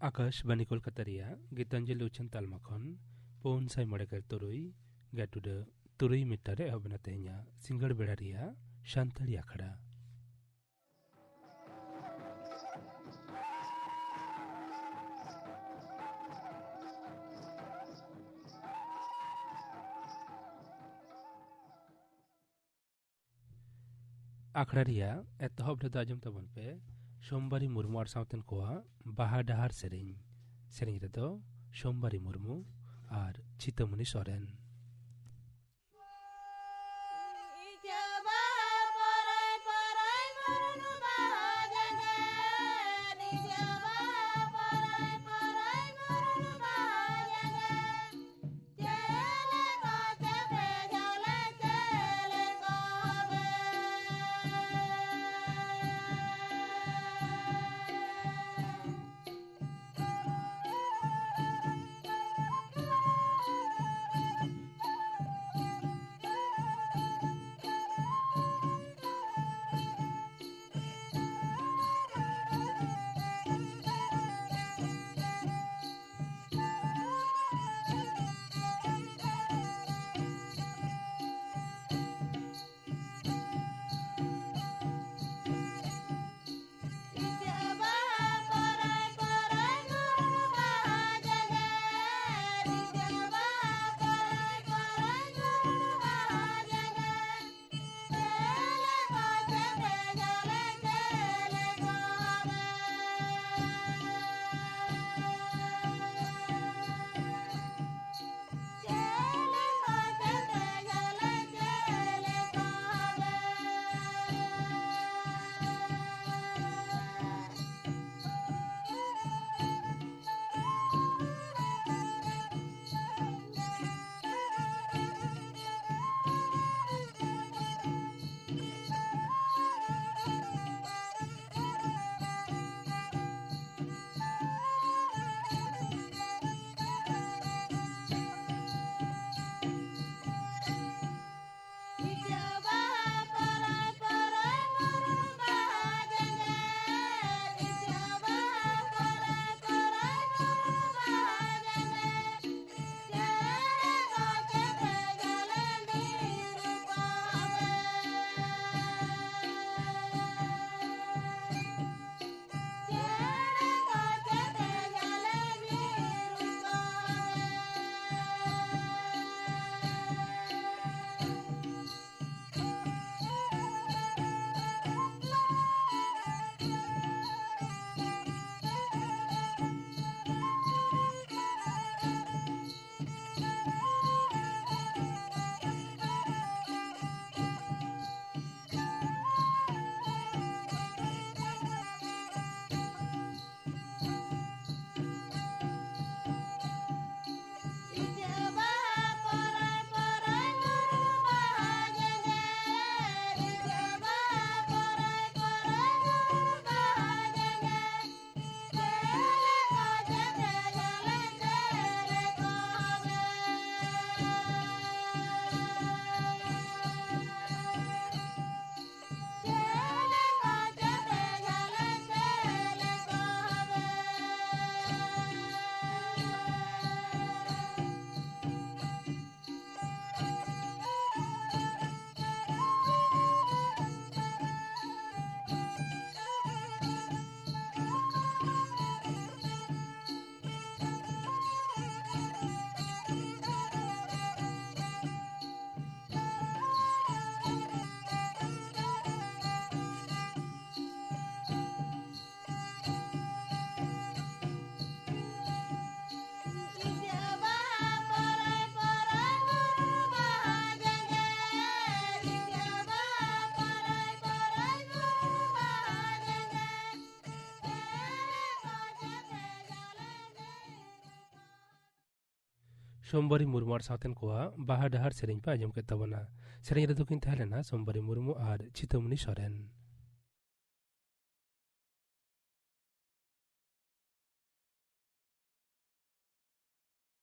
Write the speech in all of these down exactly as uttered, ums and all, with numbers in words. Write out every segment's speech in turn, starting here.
ᱟᱠᱟᱥᱵᱟᱱᱤ ᱠᱳᱞᱠᱟᱛᱟ ᱨᱮᱭᱟᱜ ᱜᱤᱛᱟᱧᱡᱚᱞᱤ ᱩᱪᱷᱟᱹᱱ ᱛᱟᱞᱢᱟ ᱠᱷᱚᱱ ᱯᱩᱱ ᱥᱟᱭ ᱢᱚᱬᱮ ᱜᱮᱞ ᱛᱩᱨᱩᱭ ᱜᱟᱹᱴᱩᱰᱟᱹ ᱛᱩᱨᱩᱭ ᱢᱤᱴᱟᱨ ᱨᱮ ᱮᱦᱚᱵ ᱮᱱᱟ ᱛᱮᱦᱮᱧᱟᱜ ᱥᱤᱸᱜᱟᱹᱲ ᱵᱮᱲᱟ ᱨᱮᱭᱟᱜ ᱥᱟᱱᱛᱟᱲᱤ ᱟᱠᱷᱲᱟ᱾ ᱟᱠᱷᱲᱟ ᱨᱮᱭᱟᱜ ᱮᱛᱚᱦᱚᱵ ᱨᱮᱫᱚ ᱟᱸᱡᱚᱢ ᱛᱟᱵᱚᱱ ᱯᱮ ᱥᱳᱢᱵᱟᱨᱤ ᱢᱩᱨᱢᱩ ᱟᱨ ᱥᱟᱶᱛᱮᱱ ᱠᱚᱣᱟᱜ ᱵᱟᱦᱟ ᱰᱟᱦᱟᱨ ᱥᱮᱨᱮᱧ᱾ ᱥᱮᱨᱮᱧ ᱨᱮᱫᱚ ᱥᱳᱢᱵᱟᱨᱤ ᱢᱩᱨᱢᱩ ᱟᱨ ᱪᱷᱤᱛᱟᱹᱢᱩᱱᱤ ᱥᱚᱨᱮᱱ᱾ ᱥᱳᱢᱵᱟᱨᱤ ᱢᱩᱨᱢᱩ ᱟᱨ ᱥᱟᱶᱛᱮᱱ ᱠᱚᱣᱟᱜ ᱵᱟᱦᱟ ᱰᱟᱦᱟᱨ ᱥᱮᱨᱮᱧ ᱯᱮ ᱟᱸᱡᱚᱢ ᱠᱮᱫ ᱛᱟᱵᱚᱱᱟ᱾ ᱥᱮᱨᱮᱧ ᱨᱮᱫᱚ ᱠᱤᱱ ᱛᱟᱦᱮᱸ ᱞᱮᱱᱟ ᱥᱳᱢᱵᱟᱨᱤ ᱢᱩᱨᱢᱩ ᱟᱨ ᱪᱷᱤᱛᱟᱹᱢᱩᱱᱤ ᱥᱚᱨᱮᱱ᱾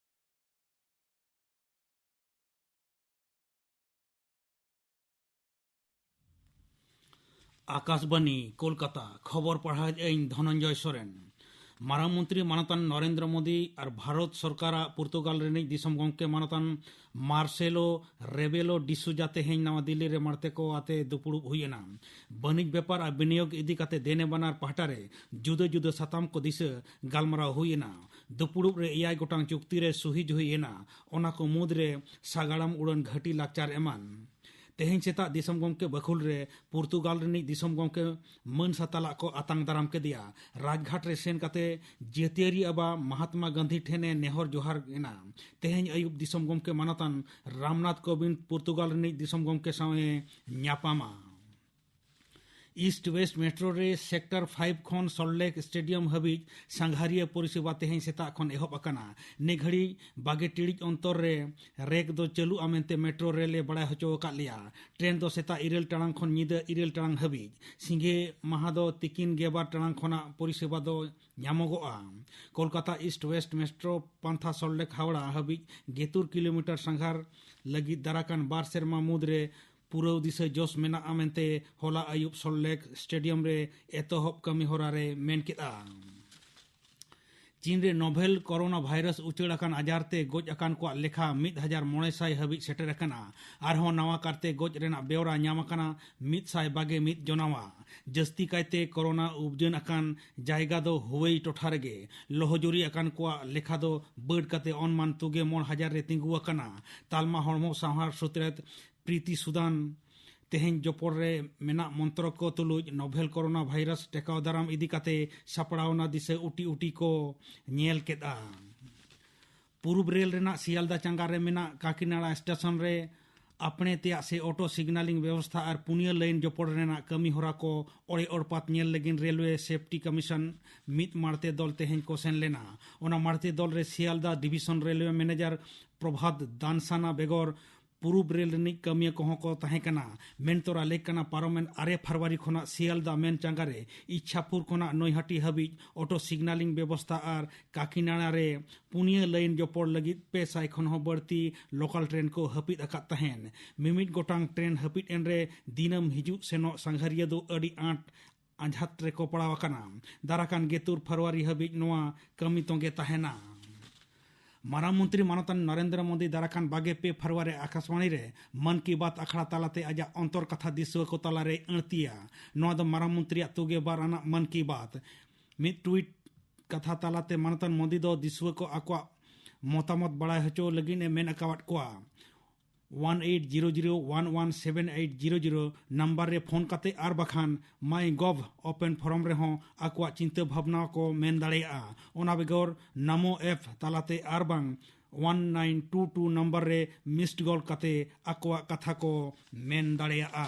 ᱟᱠᱟᱥᱵᱟᱱᱤ, ᱠᱳᱞᱠᱟᱛᱟ᱾ ᱠᱷᱚᱵᱚᱨ ᱯᱟᱲᱦᱟᱣᱮᱫ ᱟᱹᱧ ᱫᱷᱚᱱᱚᱱᱡᱚᱭ ᱥᱚᱨᱮᱱ᱾ ᱢᱟᱨᱟᱝ ᱢᱚᱱᱛᱨᱤ ᱢᱟᱱᱚᱛᱟᱱ ᱱᱚᱨᱮᱱᱫᱨᱚ ᱢᱳᱫᱤ ᱟᱨ ᱵᱷᱟᱨᱚᱛ ᱥᱚᱨᱠᱟᱨᱟᱜ ᱯᱩᱨᱛᱩᱜᱟᱞ ᱨᱤᱱᱤᱡ ᱫᱤᱥᱚᱢ ᱜᱚᱢᱠᱮ ᱢᱟᱱᱚᱛᱟᱱ ᱢᱟᱨᱥᱮᱞᱳ ᱨᱮᱵᱮᱞᱳ ᱰᱤᱥᱩᱡᱟ ᱛᱮᱦᱮᱧ ᱱᱟᱣᱟ ᱫᱤᱞᱞᱤ ᱨᱮ ᱢᱟᱬᱛᱮ ᱠᱚ ᱟᱛᱮ ᱫᱩᱯᱩᱲᱩᱵ ᱦᱩᱭ ᱮᱱᱟ᱾ ᱵᱟᱹᱱᱤᱡᱽ ᱵᱮᱯᱟᱨ ᱟᱨ ᱵᱤᱱᱤᱭᱳᱜᱽ ᱤᱫᱤ ᱠᱟᱛᱮ ᱫᱮᱱᱮ ᱵᱟᱱᱟᱨ ᱯᱟᱦᱴᱟ ᱨᱮ ᱡᱩᱫᱟᱹ ᱡᱩᱫᱟᱹ ᱥᱟᱛᱟᱢ ᱠᱚ ᱫᱤᱥᱟᱹ ᱜᱟᱞᱢᱟᱨᱟᱣ ᱦᱩᱭ ᱮᱱᱟ᱾ ᱫᱩᱯᱩᱲᱩᱵ ᱨᱮ ᱮᱭᱟᱭ ᱜᱚᱴᱟᱝ ᱪᱩᱠᱛᱤ ᱨᱮ ᱥᱩᱦᱤ ᱡᱩᱦᱤ ᱮᱱᱟ, ᱚᱱᱟ ᱠᱚ ᱢᱩᱫᱽ ᱨᱮ ᱥᱟᱜᱟᱲᱟᱢ ᱩᱰᱟᱹᱱ ᱜᱷᱟᱹᱴᱤ ᱞᱟᱠᱪᱟᱨ ᱮᱢᱟᱱ᱾ ᱛᱮᱦᱮᱧ ᱥᱮᱛᱟᱜ ᱫᱤᱥᱚᱢ ᱜᱚᱢᱠᱮ ᱵᱟᱹᱠᱷᱩᱞ ᱨᱮ ᱯᱩᱨᱛᱩᱜᱟᱞ ᱨᱤᱱᱤᱡ ᱫᱤᱥᱚᱢ ᱜᱚᱢᱠᱮ ᱢᱟᱹᱱ ᱥᱟᱛᱟᱞᱟᱜ ᱠᱚ ᱟᱛᱟᱝ ᱫᱟᱨᱟᱢ ᱠᱮᱫᱮᱭᱟ᱾ ᱨᱟᱡᱽᱜᱷᱟᱴ ᱨᱮ ᱥᱮᱱ ᱠᱟᱛᱮ ᱡᱟᱹᱛᱤᱭᱟᱹᱨᱤ ᱟᱵᱟ ᱢᱟᱦᱟᱛᱢᱟ ᱜᱟᱱᱫᱷᱤ ᱴᱷᱮᱱ ᱮ ᱱᱮᱦᱚᱨ ᱡᱚᱦᱟᱨ ᱮᱱᱟ᱾ ᱛᱮᱦᱮᱧ ᱟᱹᱭᱩᱵ ᱫᱤᱥᱚᱢ ᱜᱚᱢᱠᱮ ᱢᱟᱱᱚᱛᱟᱱ ᱨᱟᱢᱱᱟᱛᱷ ᱠᱳᱵᱤᱱᱫᱽ ᱯᱩᱨᱛᱩᱜᱟᱞ ᱨᱤᱱᱤᱡ ᱫᱤᱥᱚᱢ ᱜᱚᱢᱠᱮ ᱥᱟᱶ ᱮ ᱧᱟᱯᱟᱢᱟ᱾ ᱤᱥᱴ ᱣᱮᱥᱴ ᱢᱮᱴᱨᱳ ᱨᱮ ᱥᱮᱠᱴᱚᱨ ᱯᱷᱟᱭᱤᱵᱷ ᱠᱷᱚᱱ ᱥᱚᱞᱴ ᱞᱮᱠ ᱥᱴᱮᱰᱤᱭᱟᱢ ᱦᱟᱹᱵᱤᱡ ᱥᱟᱸᱜᱷᱟᱨᱤᱭᱟᱹ ᱯᱚᱨᱤᱥᱮᱵᱟ ᱛᱮᱦᱮᱧ ᱥᱮᱛᱟᱜ ᱠᱷᱚᱱ ᱮᱦᱚᱵ ᱟᱠᱟᱱᱟ᱾ ᱱᱮ ᱜᱷᱟᱹᱲᱤᱡ ᱵᱟᱜᱮ ᱴᱤᱲᱤᱡ ᱚᱱᱛᱚᱨ ᱨᱮ ᱨᱮᱠ ᱫᱚ ᱪᱟᱹᱞᱩᱜᱼᱟ ᱢᱮᱱᱛᱮ ᱢᱮᱴᱨᱳ ᱨᱮᱞ ᱮ ᱵᱟᱲᱟᱭ ᱦᱚᱪᱚ ᱟᱠᱟᱫ ᱞᱮᱭᱟ᱾ ᱴᱨᱮᱱ ᱫᱚ ᱥᱮᱛᱟᱜ ᱤᱨᱟᱹᱞ ᱴᱟᱲᱟᱝ ᱠᱷᱚᱱ ᱧᱤᱫᱟᱹ ᱤᱨᱟᱹᱞ ᱴᱟᱲᱟᱝ ᱦᱟᱹᱵᱤᱡ, ᱥᱤᱸᱜᱮ ᱢᱟᱦᱟ ᱫᱚ ᱛᱤᱠᱤᱱ ᱜᱮᱞᱵᱟᱨ ᱴᱟᱲᱟᱝ ᱠᱷᱚᱱᱟᱜ ᱯᱚᱨᱤᱥᱮᱵᱟ ᱫᱚ ᱧᱟᱢᱚᱜᱚᱜᱼᱟ᱾ ᱠᱳᱞᱠᱟᱛᱟ ᱤᱥᱴ ᱣᱮᱥᱴ ᱢᱮᱴᱨᱳ ᱯᱟᱱᱛᱷᱟ ᱥᱚᱞᱴ ᱞᱮᱠ ᱦᱟᱣᱲᱟ ᱦᱟᱹᱵᱤᱡ ᱜᱮᱛᱩᱨ ᱠᱤᱞᱳᱢᱤᱴᱟᱨ ᱥᱟᱸᱜᱷᱟᱨ ᱞᱟᱹᱜᱤᱫ ᱫᱟᱨᱟᱠᱟᱱ ᱵᱟᱨ ᱥᱮᱨᱢᱟ ᱢᱩᱫᱽᱨᱮ ᱯᱩᱨᱟᱹᱣ ᱫᱤᱥᱟᱹ ᱡᱚᱥ ᱢᱮᱱᱟᱜᱼᱟ ᱢᱮᱱᱛᱮ ᱦᱚᱞᱟ ᱟᱹᱭᱩᱵ ᱥᱚᱞᱴ ᱞᱮᱠ ᱥᱴᱮᱰᱤᱭᱟᱢ ᱨᱮ ᱮᱛᱚᱦᱚᱵ ᱠᱟᱹᱢᱤ ᱦᱚᱨᱟ ᱨᱮ ᱢᱮᱱ ᱠᱮᱫᱼᱟ᱾ ᱪᱤᱱ ᱨᱮ ᱱᱳᱵᱷᱮᱞ ᱠᱳᱨᱳᱱᱟ ᱵᱷᱟᱭᱨᱟᱥ ᱩᱪᱟᱹᱲ ᱟᱠᱟᱱ ᱟᱡᱟᱨ ᱛᱮ ᱜᱚᱡ ᱟᱠᱟᱱ ᱠᱚᱣᱟᱜ ᱞᱮᱠᱷᱟ ᱢᱤᱫ ᱦᱟᱡᱟᱨ ᱢᱚᱬᱮ ᱥᱟᱭ ᱦᱟᱹᱵᱤᱡ ᱥᱮᱴᱮᱨ ᱟᱠᱟᱱᱟ᱾ ᱟᱨᱦᱚᱸ ᱱᱟᱣᱟ ᱠᱟᱨᱛᱮ ᱜᱚᱡ ᱨᱮᱱᱟᱜ ᱵᱮᱣᱨᱟ ᱧᱟᱢ ᱟᱠᱟᱱᱟ ᱢᱤᱫ ᱥᱟᱭ ᱵᱟᱜᱮ ᱢᱤᱫ ᱡᱚᱱᱟᱣᱟ᱾ ᱡᱟᱹᱥᱛᱤ ᱠᱟᱭᱛᱮ ᱠᱳᱨᱳᱱᱟ ᱩᱵᱡᱟᱹᱱ ᱟᱠᱟᱱ ᱡᱟᱭᱜᱟ ᱫᱚ ᱦᱩᱣᱮᱭ ᱴᱚᱴᱷᱟ ᱨᱮᱜᱮ᱾ ᱞᱚᱦᱚᱡᱩᱨᱤ ᱟᱠᱟᱱ ᱠᱚᱣᱟᱜ ᱞᱮᱠᱷᱟ ᱫᱚ ᱵᱟᱹᱰ ᱠᱟᱛᱮ ᱚᱱᱢᱟᱱ ᱛᱩᱜᱮ ᱢᱚᱬ ᱦᱟᱡᱟᱨ ᱨᱮ ᱛᱤᱸᱜᱩ ᱟᱠᱟᱱᱟ᱾ ᱛᱟᱞᱢᱟ ᱦᱚᱲᱢᱚ ᱥᱟᱶᱟᱨ ᱥᱩᱛᱨᱮᱛ ᱯᱨᱤᱛᱤ ᱥᱩᱫᱟᱱ ᱛᱮᱦᱮᱧ ᱡᱚᱯᱚᱲ ᱨᱮ ᱢᱮᱱᱟᱜ ᱢᱚᱱᱛᱨᱚᱠ ᱠᱚ ᱛᱩᱞᱩᱡ ᱱᱳᱵᱷᱮᱞ ᱠᱳᱨᱳᱱᱟ ᱵᱷᱟᱭᱨᱟᱥ ᱴᱮᱠᱟᱣ ᱫᱟᱨᱟᱢ ᱤᱫᱤ ᱠᱟᱛᱮ ᱥᱟᱯᱲᱟᱣᱱᱟ ᱫᱤᱥᱟᱹ ᱩᱴᱤ ᱩᱴᱤ ᱠᱚ ᱧᱮᱞ ᱠᱮᱫᱼᱟ᱾ ᱯᱩᱨᱩᱵ ᱨᱮᱞ ᱨᱮᱱᱟᱜ ᱥᱤᱭᱟᱞᱫᱟ ᱪᱟᱸᱜᱟ ᱨᱮ ᱢᱮᱱᱟᱜ ᱠᱟᱠᱤᱱᱟᱲᱟ ᱥᱴᱮᱥᱚᱱ ᱨᱮ ᱟᱯᱲᱮ ᱛᱮᱭᱟᱜ ᱥᱮ ᱚᱴᱳ ᱥᱤᱜᱱᱟᱞᱤᱝ ᱵᱮᱵᱚᱥᱛᱷᱟ ᱟᱨ ᱯᱩᱱᱭᱟᱹ ᱞᱟᱭᱤᱱ ᱡᱚᱯᱚᱲ ᱨᱮᱱᱟᱜ ᱠᱟᱹᱢᱤ ᱦᱚᱨᱟ ᱠᱚ ᱚᱲᱮ ᱚᱲᱯᱟᱛ ᱧᱮᱞ ᱞᱟᱹᱜᱤᱫ ᱨᱮᱞᱣᱮ ᱥᱮᱯᱴᱤ ᱠᱚᱢᱤᱥᱚᱱ ᱢᱤᱫ ᱢᱟᱲᱛᱮ ᱫᱚᱞ ᱛᱮᱦᱮᱧ ᱠᱚ ᱥᱮᱱ ᱞᱮᱱᱟ᱾ ᱚᱱᱟ ᱢᱟᱲᱛᱮ ᱫᱚᱞ ᱨᱮ ᱥᱤᱭᱟᱞᱫᱟ ᱰᱤᱵᱤᱥᱚᱱ ᱨᱮᱞᱣᱮ ᱢᱮᱱᱮᱡᱟᱨ ᱯᱨᱚᱵᱷᱟᱛ ᱫᱟᱱᱥᱟᱱᱟ ᱵᱮᱜᱚᱨ ᱯᱩᱨᱩᱵ ᱨᱮᱞ ᱨᱤᱱᱤᱡ ᱠᱟᱹᱢᱤᱭᱟᱹ ᱠᱚᱦᱚᱸ ᱠᱚ ᱛᱟᱦᱮᱸ ᱠᱟᱱᱟ᱾ ᱢᱮᱱ ᱛᱚᱨᱟ ᱞᱮᱠ ᱠᱟᱱᱟ, ᱯᱟᱨᱚᱢᱮᱱ ᱟᱨᱮ ᱯᱷᱮᱵᱽᱨᱩᱣᱟᱨᱤ ᱠᱷᱚᱱᱟᱜ ᱥᱤᱭᱟᱞᱫᱟ ᱢᱮᱱ ᱪᱟᱸᱜᱟ ᱨᱮ ᱤᱪᱷᱟᱯᱩᱨ ᱠᱷᱚᱱᱟᱜ ᱱᱚᱭᱦᱟᱴᱤ ᱦᱟᱹᱵᱤᱡ ᱚᱴᱳ ᱥᱤᱜᱱᱟᱞᱤᱝ ᱵᱮᱵᱚᱥᱛᱷᱟ ᱟᱨ ᱠᱟᱠᱤᱱᱟᱲᱟ ᱨᱮ ᱯᱩᱱᱭᱟᱹ ᱞᱟᱭᱤᱱ ᱡᱚᱯᱚᱲ ᱞᱟᱹᱜᱤᱫ ᱯᱮ ᱥᱟᱭ ᱠᱷᱚᱱ ᱦᱚᱸ ᱵᱟᱹᱲᱛᱤ ᱞᱳᱠᱟᱞ ᱴᱨᱮᱱ ᱠᱚ ᱦᱟᱹᱯᱤᱫ ᱟᱠᱟᱫ ᱛᱟᱦᱮᱸᱱ᱾ ᱢᱤᱢᱤᱫ ᱜᱚᱴᱟᱝ ᱴᱨᱮᱱ ᱦᱟᱹᱯᱤᱫ ᱮᱱᱨᱮ ᱫᱤᱱᱟᱹᱢ ᱦᱤᱡᱩᱜ ᱥᱮᱱᱚᱜ ᱥᱟᱸᱜᱷᱟᱨᱤᱭᱟᱹ ᱫᱚ ᱟᱹᱰᱤ ᱟᱸᱴ ᱟᱸᱡᱷᱟᱴ ᱨᱮᱠᱚ ᱯᱟᱲᱟᱣ ᱟᱠᱟᱱᱟ᱾ ᱫᱟᱨᱟᱠᱟᱱ ᱜᱮᱛᱩᱨ ᱯᱷᱮᱵᱽᱨᱩᱣᱟᱨᱤ ᱦᱟᱹᱵᱤᱡ ᱱᱚᱣᱟ ᱠᱟᱹᱢᱤ ᱛᱚᱸᱜᱮ ᱛᱟᱦᱮᱱᱟ᱾ ᱢᱟᱨᱟᱝ ᱢᱚᱱᱛᱨᱤ ᱢᱟᱱᱚᱛᱟᱱ ᱱᱚᱨᱮᱱᱫᱨᱚ ᱢᱳᱫᱤ ᱫᱟᱨᱟᱠᱟᱱ ᱵᱟᱜᱮ ᱯᱮ ᱯᱷᱮᱵᱽᱨᱩᱣᱟᱨᱤ ᱟᱠᱟᱥᱵᱟᱬᱤ ᱨᱮ ᱢᱚᱱ ᱠᱤ ᱵᱟᱛ ᱟᱠᱷᱲᱟ ᱛᱟᱞᱟᱛᱮ ᱟᱡᱟᱜ ᱚᱱᱛᱚᱨ ᱠᱟᱛᱷᱟ ᱫᱤᱥᱩᱣᱟᱹ ᱠᱚ ᱛᱟᱞᱟᱨᱮᱭ ᱟᱹᱲᱛᱤᱭᱟ᱾ ᱱᱚᱣᱟ ᱫᱚ ᱢᱟᱨᱟᱝ ᱢᱚᱱᱛᱨᱤᱭᱟᱜ ᱛᱩᱜᱮ ᱵᱟᱨ ᱟᱱᱟᱜ ᱢᱚᱱ ᱠᱤ ᱵᱟᱛ᱾ ᱢᱤᱫ ᱴᱩᱭᱤᱴ ᱠᱟᱛᱷᱟ ᱛᱟᱞᱟᱛᱮ ᱢᱟᱱᱚᱛᱟᱱ ᱢᱳᱫᱤ ᱫᱚ ᱫᱤᱥᱩᱣᱟᱹ ᱠᱚ ᱟᱠᱚᱣᱟᱜ ᱢᱚᱛᱟᱢᱚᱛ ᱵᱟᱲᱟᱭ ᱦᱚᱪᱚ ᱞᱟᱹᱜᱤᱫ ᱮ ᱢᱮᱱ ᱟᱠᱟᱣᱟᱫ ᱠᱚᱣᱟ᱾ One eight zero zero one one seven eight zero zero number ᱨᱮ ᱯᱷᱳᱱ ᱠᱟᱛᱮ ᱟᱨ ᱵᱟᱠᱷᱟᱱ ᱢᱟᱭ ᱜᱚᱵᱷ ᱳᱯᱮᱱ ᱯᱷᱳᱨᱟᱢ ᱨᱮᱦᱚᱸ ᱟᱠᱚᱣᱟᱜ ᱪᱤᱱᱛᱟᱹ ᱵᱷᱟᱵᱽᱱᱟ ᱠᱚ ᱢᱮᱱ ᱫᱟᱲᱮᱭᱟᱜᱼᱟ᱾ ᱚᱱᱟ ᱵᱮᱜᱚᱨ ᱱᱟᱢᱳ ᱮᱯ ᱛᱟᱞᱟᱛᱮ ᱟᱨ ᱵᱟᱝ one nine two two number ᱨᱮ ᱢᱤᱥᱰ ᱠᱚᱞ ᱠᱟᱛᱮ ᱟᱠᱚᱣᱟᱜ ᱠᱟᱛᱷᱟ ᱠᱚ ᱢᱮᱱ ᱫᱟᱲᱮᱭᱟᱜᱼᱟ᱾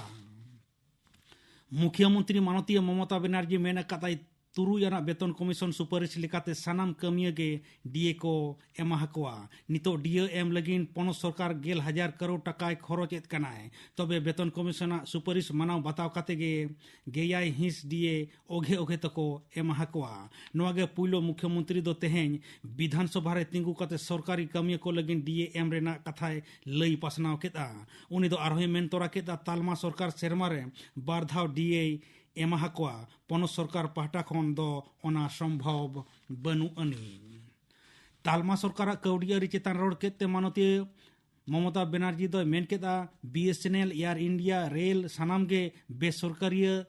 ᱢᱩᱠᱷᱭᱟᱹ ᱢᱚᱱᱛᱨᱤ ᱢᱟᱱᱚᱛᱤᱭᱟᱹ ᱢᱚᱢᱚᱛᱟ ᱵᱮᱱᱟᱨᱡᱤ ᱢᱮᱱ ᱟᱠᱟᱫᱟᱭ, ᱛᱩᱨᱩᱭ ᱟᱱᱟᱜ ᱵᱮᱛᱚᱱ ᱠᱚᱢᱤᱥᱚᱱ ᱥᱩᱯᱟᱨᱤᱥ ᱞᱮᱠᱟᱛᱮ ᱥᱟᱱᱟᱢ ᱠᱟᱹᱢᱤᱭᱟᱹ ᱜᱮ ᱰᱤᱮ ᱠᱚ ᱮᱢᱟ ᱦᱟᱠᱚᱣᱟ᱾ ᱱᱤᱛᱚᱜ ᱰᱤᱮ ᱮᱢ ᱞᱟᱹᱜᱤᱫ ᱯᱚᱱᱚᱛ ᱥᱚᱨᱠᱟᱨ ᱜᱮᱞ ᱦᱟᱡᱟᱨ ᱠᱟᱨᱳᱲ ᱴᱟᱠᱟᱭ ᱠᱷᱚᱨᱚᱪ ᱮᱫ ᱠᱟᱱᱟᱭ᱾ ᱛᱚᱵᱮ ᱵᱮᱛᱚᱱ ᱠᱚᱢᱤᱥᱚᱱᱟᱜ ᱥᱩᱯᱟᱨᱤᱥ ᱢᱟᱱᱟᱣ ᱵᱟᱛᱟᱣ ᱠᱟᱛᱮ ᱜᱮ ᱜᱮᱭᱟᱭ ᱦᱤᱸᱥ ᱰᱤᱮ ᱚᱜᱷᱮ ᱚᱜᱷᱮ ᱛᱮᱠᱚ ᱮᱢᱟ ᱦᱟᱠᱚᱣᱟ᱾ ᱱᱚᱣᱟ ᱜᱮ ᱯᱩᱭᱞᱩ ᱢᱩᱠᱷᱭᱚᱢᱚᱱᱛᱨᱤ ᱫᱚ ᱛᱮᱦᱮᱧ ᱵᱤᱫᱷᱟᱱ ᱥᱚᱵᱷᱟ ᱨᱮ ᱛᱤᱸᱜᱩ ᱠᱟᱛᱮ ᱥᱚᱨᱠᱟᱨᱤ ᱠᱟᱹᱢᱤᱭᱟᱹ ᱠᱚ ᱞᱟᱹᱜᱤᱫ ᱰᱤᱮ ᱮᱢ ᱨᱮᱱᱟᱜ ᱠᱟᱛᱷᱟᱭ ᱞᱟᱹᱭ ᱯᱟᱥᱱᱟᱣ ᱠᱮᱫᱼᱟ᱾ ᱩᱱᱤ ᱫᱚ ᱟᱨᱦᱚᱸᱭ ᱢᱮᱱ ᱛᱚᱨᱟ ᱠᱮᱫᱼᱟ, ᱛᱟᱞᱢᱟ ᱥᱚᱨᱠᱟᱨ ᱥᱮᱨᱢᱟ ᱨᱮ ᱵᱟᱨ ᱫᱷᱟᱣ ᱰᱤᱮᱭ ᱮᱢᱟ ᱦᱟᱠᱚᱣᱟ᱾ ᱯᱚᱱᱚᱛ ᱥᱚᱨᱠᱟᱨ ᱯᱟᱦᱴᱟ ᱠᱷᱚᱱ ᱫᱚ ᱚᱱᱟ ᱥᱚᱢᱵᱷᱚᱵ ᱵᱟᱹᱱᱩᱜ ᱟᱹᱱᱤᱡ᱾ ᱛᱟᱞᱢᱟ ᱥᱚᱨᱠᱟᱨᱟᱜ ᱠᱟᱹᱣᱰᱤ ᱟᱹᱨᱤ ᱪᱮᱛᱟᱱ ᱨᱚᱲ ᱠᱮᱫ ᱛᱮ ᱢᱟᱱᱚᱛᱤᱭᱟᱹ ᱢᱚᱢᱚᱛᱟ ᱵᱮᱱᱟᱨᱡᱤ ᱫᱚᱭ ᱢᱮᱱ ᱠᱮᱫᱼᱟ, B S N L, air India, rail ᱥᱟᱱᱟᱢ ᱜᱮ ᱵᱮᱥᱚᱨᱠᱟᱨᱤᱭᱟᱹ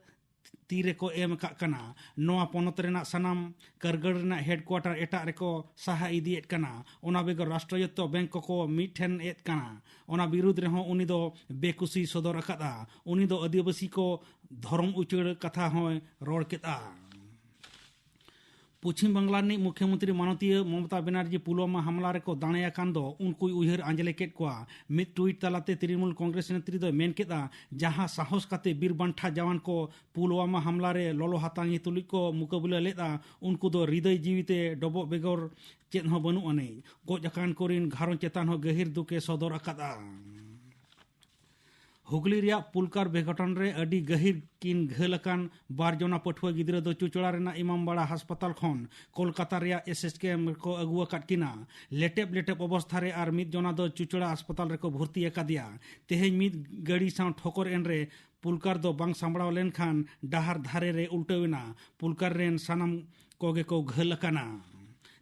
ᱛᱤ ᱨᱮᱠᱚ ᱮᱢ ᱟᱠᱟᱫ ᱠᱟᱱᱟ᱾ ᱱᱚᱣᱟ ᱯᱚᱱᱚᱛ ᱨᱮᱱᱟᱜ ᱥᱟᱱᱟᱢ ᱠᱟᱹᱨᱜᱟᱹᱲ ᱨᱮᱱᱟᱜ ᱦᱮᱰᱠᱩᱣᱟᱴᱟᱨ ᱮᱴᱟᱜ ᱨᱮᱠᱚ ᱥᱟᱦᱟ ᱤᱫᱤᱭᱮᱫ ᱠᱟᱱᱟ᱾ ᱚᱱᱟ ᱵᱮᱜᱚᱨ ᱨᱟᱥᱴᱨᱚᱭᱚᱛᱛᱚ ᱵᱮᱝᱠ ᱠᱚᱠᱚ ᱢᱤᱫ ᱴᱷᱮᱱ ᱮᱫ ᱠᱟᱱᱟ᱾ ᱚᱱᱟ ᱵᱤᱨᱩᱫᱽ ᱨᱮᱦᱚᱸ ᱩᱱᱤ ᱫᱚ ᱵᱮᱠᱩᱥᱤ ᱥᱚᱫᱚᱨ ᱟᱠᱟᱫᱼᱟ᱾ ᱩᱱᱤ ᱫᱚ ᱟᱹᱫᱤᱵᱟᱹᱥᱤ ᱠᱚ ᱫᱷᱚᱨᱚᱢ ᱩᱪᱟᱹᱲ ᱠᱟᱛᱷᱟ ᱦᱚᱸᱭ ᱨᱚᱲ ᱠᱮᱫᱼᱟ᱾ ᱯᱚᱪᱷᱤᱢ ᱵᱟᱝᱞᱟ ᱨᱤᱱᱤᱡ ᱢᱩᱠᱷᱭᱚᱢᱚᱱᱛᱨᱤ ᱢᱟᱱᱚᱛᱤᱭᱟᱹ ᱢᱚᱢᱚᱛᱟ ᱵᱮᱱᱟᱨᱡᱤ ᱯᱩᱞᱣᱟᱢᱟ ᱦᱟᱢᱞᱟ ᱨᱮᱠᱚ ᱫᱟᱲᱮ ᱟᱠᱟᱱ ᱫᱚ ᱩᱱᱠᱩᱭ ᱩᱭᱦᱟᱹᱨ ᱟᱸᱡᱽᱞᱮ ᱠᱮᱫ ᱠᱚᱣᱟ᱾ ᱢᱤᱫ ᱴᱩᱭᱤᱴ ᱛᱟᱞᱟᱛᱮ ᱛᱨᱤᱱᱢᱩᱞ ᱠᱚᱝᱜᱨᱮᱥ ᱱᱮᱛᱨᱤ ᱫᱚᱭ ᱢᱮᱱ ᱠᱮᱫᱼᱟ, ᱡᱟᱦᱟᱸ ᱥᱟᱦᱚᱥ ᱠᱟᱛᱮ ᱵᱤᱨ ᱵᱟᱱᱴᱷᱟ ᱡᱟᱣᱟᱱ ᱠᱚ ᱯᱩᱞᱣᱟᱢᱟ ᱦᱟᱢᱞᱟ ᱨᱮ ᱞᱚᱞᱚ ᱦᱟᱛᱟᱝᱤ ᱛᱩᱞᱩᱡ ᱠᱚ ᱢᱩᱠᱟᱹᱵᱤᱞᱟᱹ ᱞᱮᱫᱼᱟ, ᱩᱱᱠᱩ ᱫᱚ ᱦᱨᱤᱫᱟᱹᱭ ᱡᱤᱣᱤ ᱛᱮ ᱰᱚᱵᱚᱜ ᱵᱮᱜᱚᱨ ᱪᱮᱫ ᱦᱚᱸ ᱵᱟᱹᱱᱩᱜ ᱟᱹᱱᱤᱡ᱾ ᱜᱚᱡ ᱟᱠᱟᱱ ᱠᱚᱨᱤᱱ ᱜᱷᱟᱨᱚᱸᱡᱽ ᱪᱮᱛᱟᱱ ᱦᱚᱸ ᱜᱟᱹᱦᱤᱨ ᱫᱩᱠ ᱮ ᱥᱚᱫᱚᱨ ᱟᱠᱟᱫᱼᱟ᱾ ᱦᱩᱜᱽᱞᱤ ᱨᱮᱭᱟᱜ ᱯᱩᱞᱠᱟᱨ ᱵᱮᱜᱷᱚᱴᱚᱱ ᱨᱮ ᱟᱹᱰᱤ ᱜᱟᱹᱦᱤᱨ ᱠᱤᱱ ᱜᱷᱟᱹᱞ ᱟᱠᱟᱱ ᱵᱟᱨ ᱡᱚᱱᱟ ᱯᱟᱹᱴᱷᱩᱣᱟᱹ ᱜᱤᱫᱽᱨᱟᱹ ᱫᱚ ᱪᱩᱪᱲᱟ ᱨᱮᱱᱟᱜ ᱤᱢᱟᱢᱵᱟᱲᱟ ᱦᱟᱥᱯᱟᱛᱟᱞ ᱠᱷᱚᱱ ᱠᱳᱞᱠᱟᱛᱟ ᱨᱮᱭᱟᱜ ᱮᱥ ᱮᱥ ᱠᱮ ᱨᱮᱠᱚ ᱟᱹᱜᱩ ᱟᱠᱟᱫ ᱠᱤᱱᱟ᱾ ᱞᱮᱴᱮᱵ ᱞᱮᱴᱮᱵ ᱚᱵᱚᱥᱛᱷᱟ ᱨᱮ ᱟᱨ ᱢᱤᱫ ᱡᱚᱱᱟ ᱫᱚ ᱪᱩᱪᱲᱟ ᱦᱟᱥᱯᱟᱛᱟᱞ ᱨᱮᱠᱚ ᱵᱷᱚᱨᱛᱤ ᱟᱠᱟᱫᱮᱭᱟ᱾ ᱛᱮᱦᱮᱧ ᱢᱤᱫ ᱜᱟᱹᱰᱤ ᱥᱟᱶ ᱴᱷᱚᱠᱚᱨ ᱮᱱ ᱨᱮ ᱯᱩᱞᱠᱟᱨ ᱫᱚ ᱵᱟᱝ ᱥᱟᱢᱵᱲᱟᱣ ᱞᱮᱱᱠᱷᱟᱱ ᱰᱟᱦᱟᱨ ᱫᱷᱟᱨᱮ ᱨᱮ ᱩᱞᱴᱟᱹᱣ ᱮᱱᱟ᱾ ᱯᱩᱞᱠᱟᱨ ᱨᱮᱱ ᱥᱟᱱᱟᱢ ᱠᱚᱜᱮ ᱠᱚ ᱜᱷᱟᱹᱞ ᱟᱠᱟᱱᱟ᱾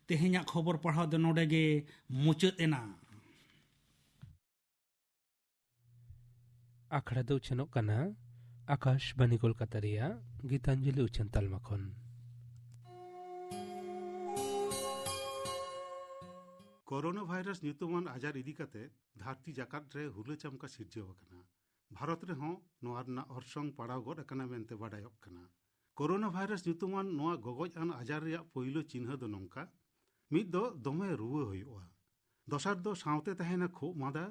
ᱛᱮᱦᱮᱧᱟᱜ ᱠᱷᱚᱵᱚᱨ ᱯᱟᱲᱦᱟᱣ ᱫᱚ ᱱᱚᱰᱮ ᱜᱮ ᱢᱩᱪᱟᱹᱫ ᱮᱱᱟ᱾ ᱟᱠᱷᱲᱟ ᱫᱚ ᱩᱪᱷᱟᱹᱱᱚᱜ ᱠᱟᱱᱟ ᱟᱠᱟᱥᱵᱟᱱᱤ ᱠᱳᱞᱠᱟᱛᱟ ᱨᱮᱭᱟᱜ ᱜᱤᱛᱟᱧᱡᱚᱞᱤ ᱩᱪᱷᱟᱹᱱ ᱛᱟᱞᱢᱟ ᱠᱷᱚᱱ᱾ ᱠᱳᱨᱳᱱᱟ ᱵᱷᱟᱭᱨᱟᱥ ᱧᱩᱛᱩᱢᱟᱱ ᱟᱡᱟᱨ ᱤᱫᱤ ᱠᱟᱛᱮ ᱫᱷᱟᱹᱨᱛᱤ ᱡᱟᱠᱟᱛ ᱨᱮ ᱦᱩᱞᱟᱹ ᱪᱟᱢᱠᱟ ᱥᱤᱨᱡᱟᱹᱣ ᱟᱠᱟᱱᱟ᱾ ᱵᱷᱟᱨᱚᱛ ᱨᱮᱦᱚᱸ ᱱᱚᱣᱟ ᱨᱮᱱᱟᱜ ᱚᱨᱥᱚᱝ ᱯᱟᱲᱟᱣ ᱜᱚᱫ ᱟᱠᱟᱱᱟ ᱢᱮᱱᱛᱮ ᱵᱟᱰᱟᱭᱚᱜ ᱠᱟᱱᱟ᱾ ᱠᱳᱨᱳᱱᱟ ᱵᱷᱟᱭᱨᱟᱥ ᱧᱩᱛᱩᱢᱟᱱ ᱱᱚᱣᱟ ᱜᱚᱜᱚᱡ ᱟᱱ ᱟᱡᱟᱨ ᱨᱮᱭᱟᱜ ᱯᱳᱭᱞᱳ ᱪᱤᱱᱦᱟᱹ ᱫᱚ ᱱᱚᱝᱠᱟ: ᱢᱤᱫ ᱫᱚ ᱫᱚᱢᱮ ᱨᱩᱣᱟᱹ ᱦᱩᱭᱩᱜᱼᱟ, ᱫᱚᱥᱟᱨ ᱫᱚ ᱥᱟᱶᱛᱮ ᱛᱟᱦᱮᱱᱟ ᱠᱷᱩᱜ ᱢᱟᱸᱫᱟ,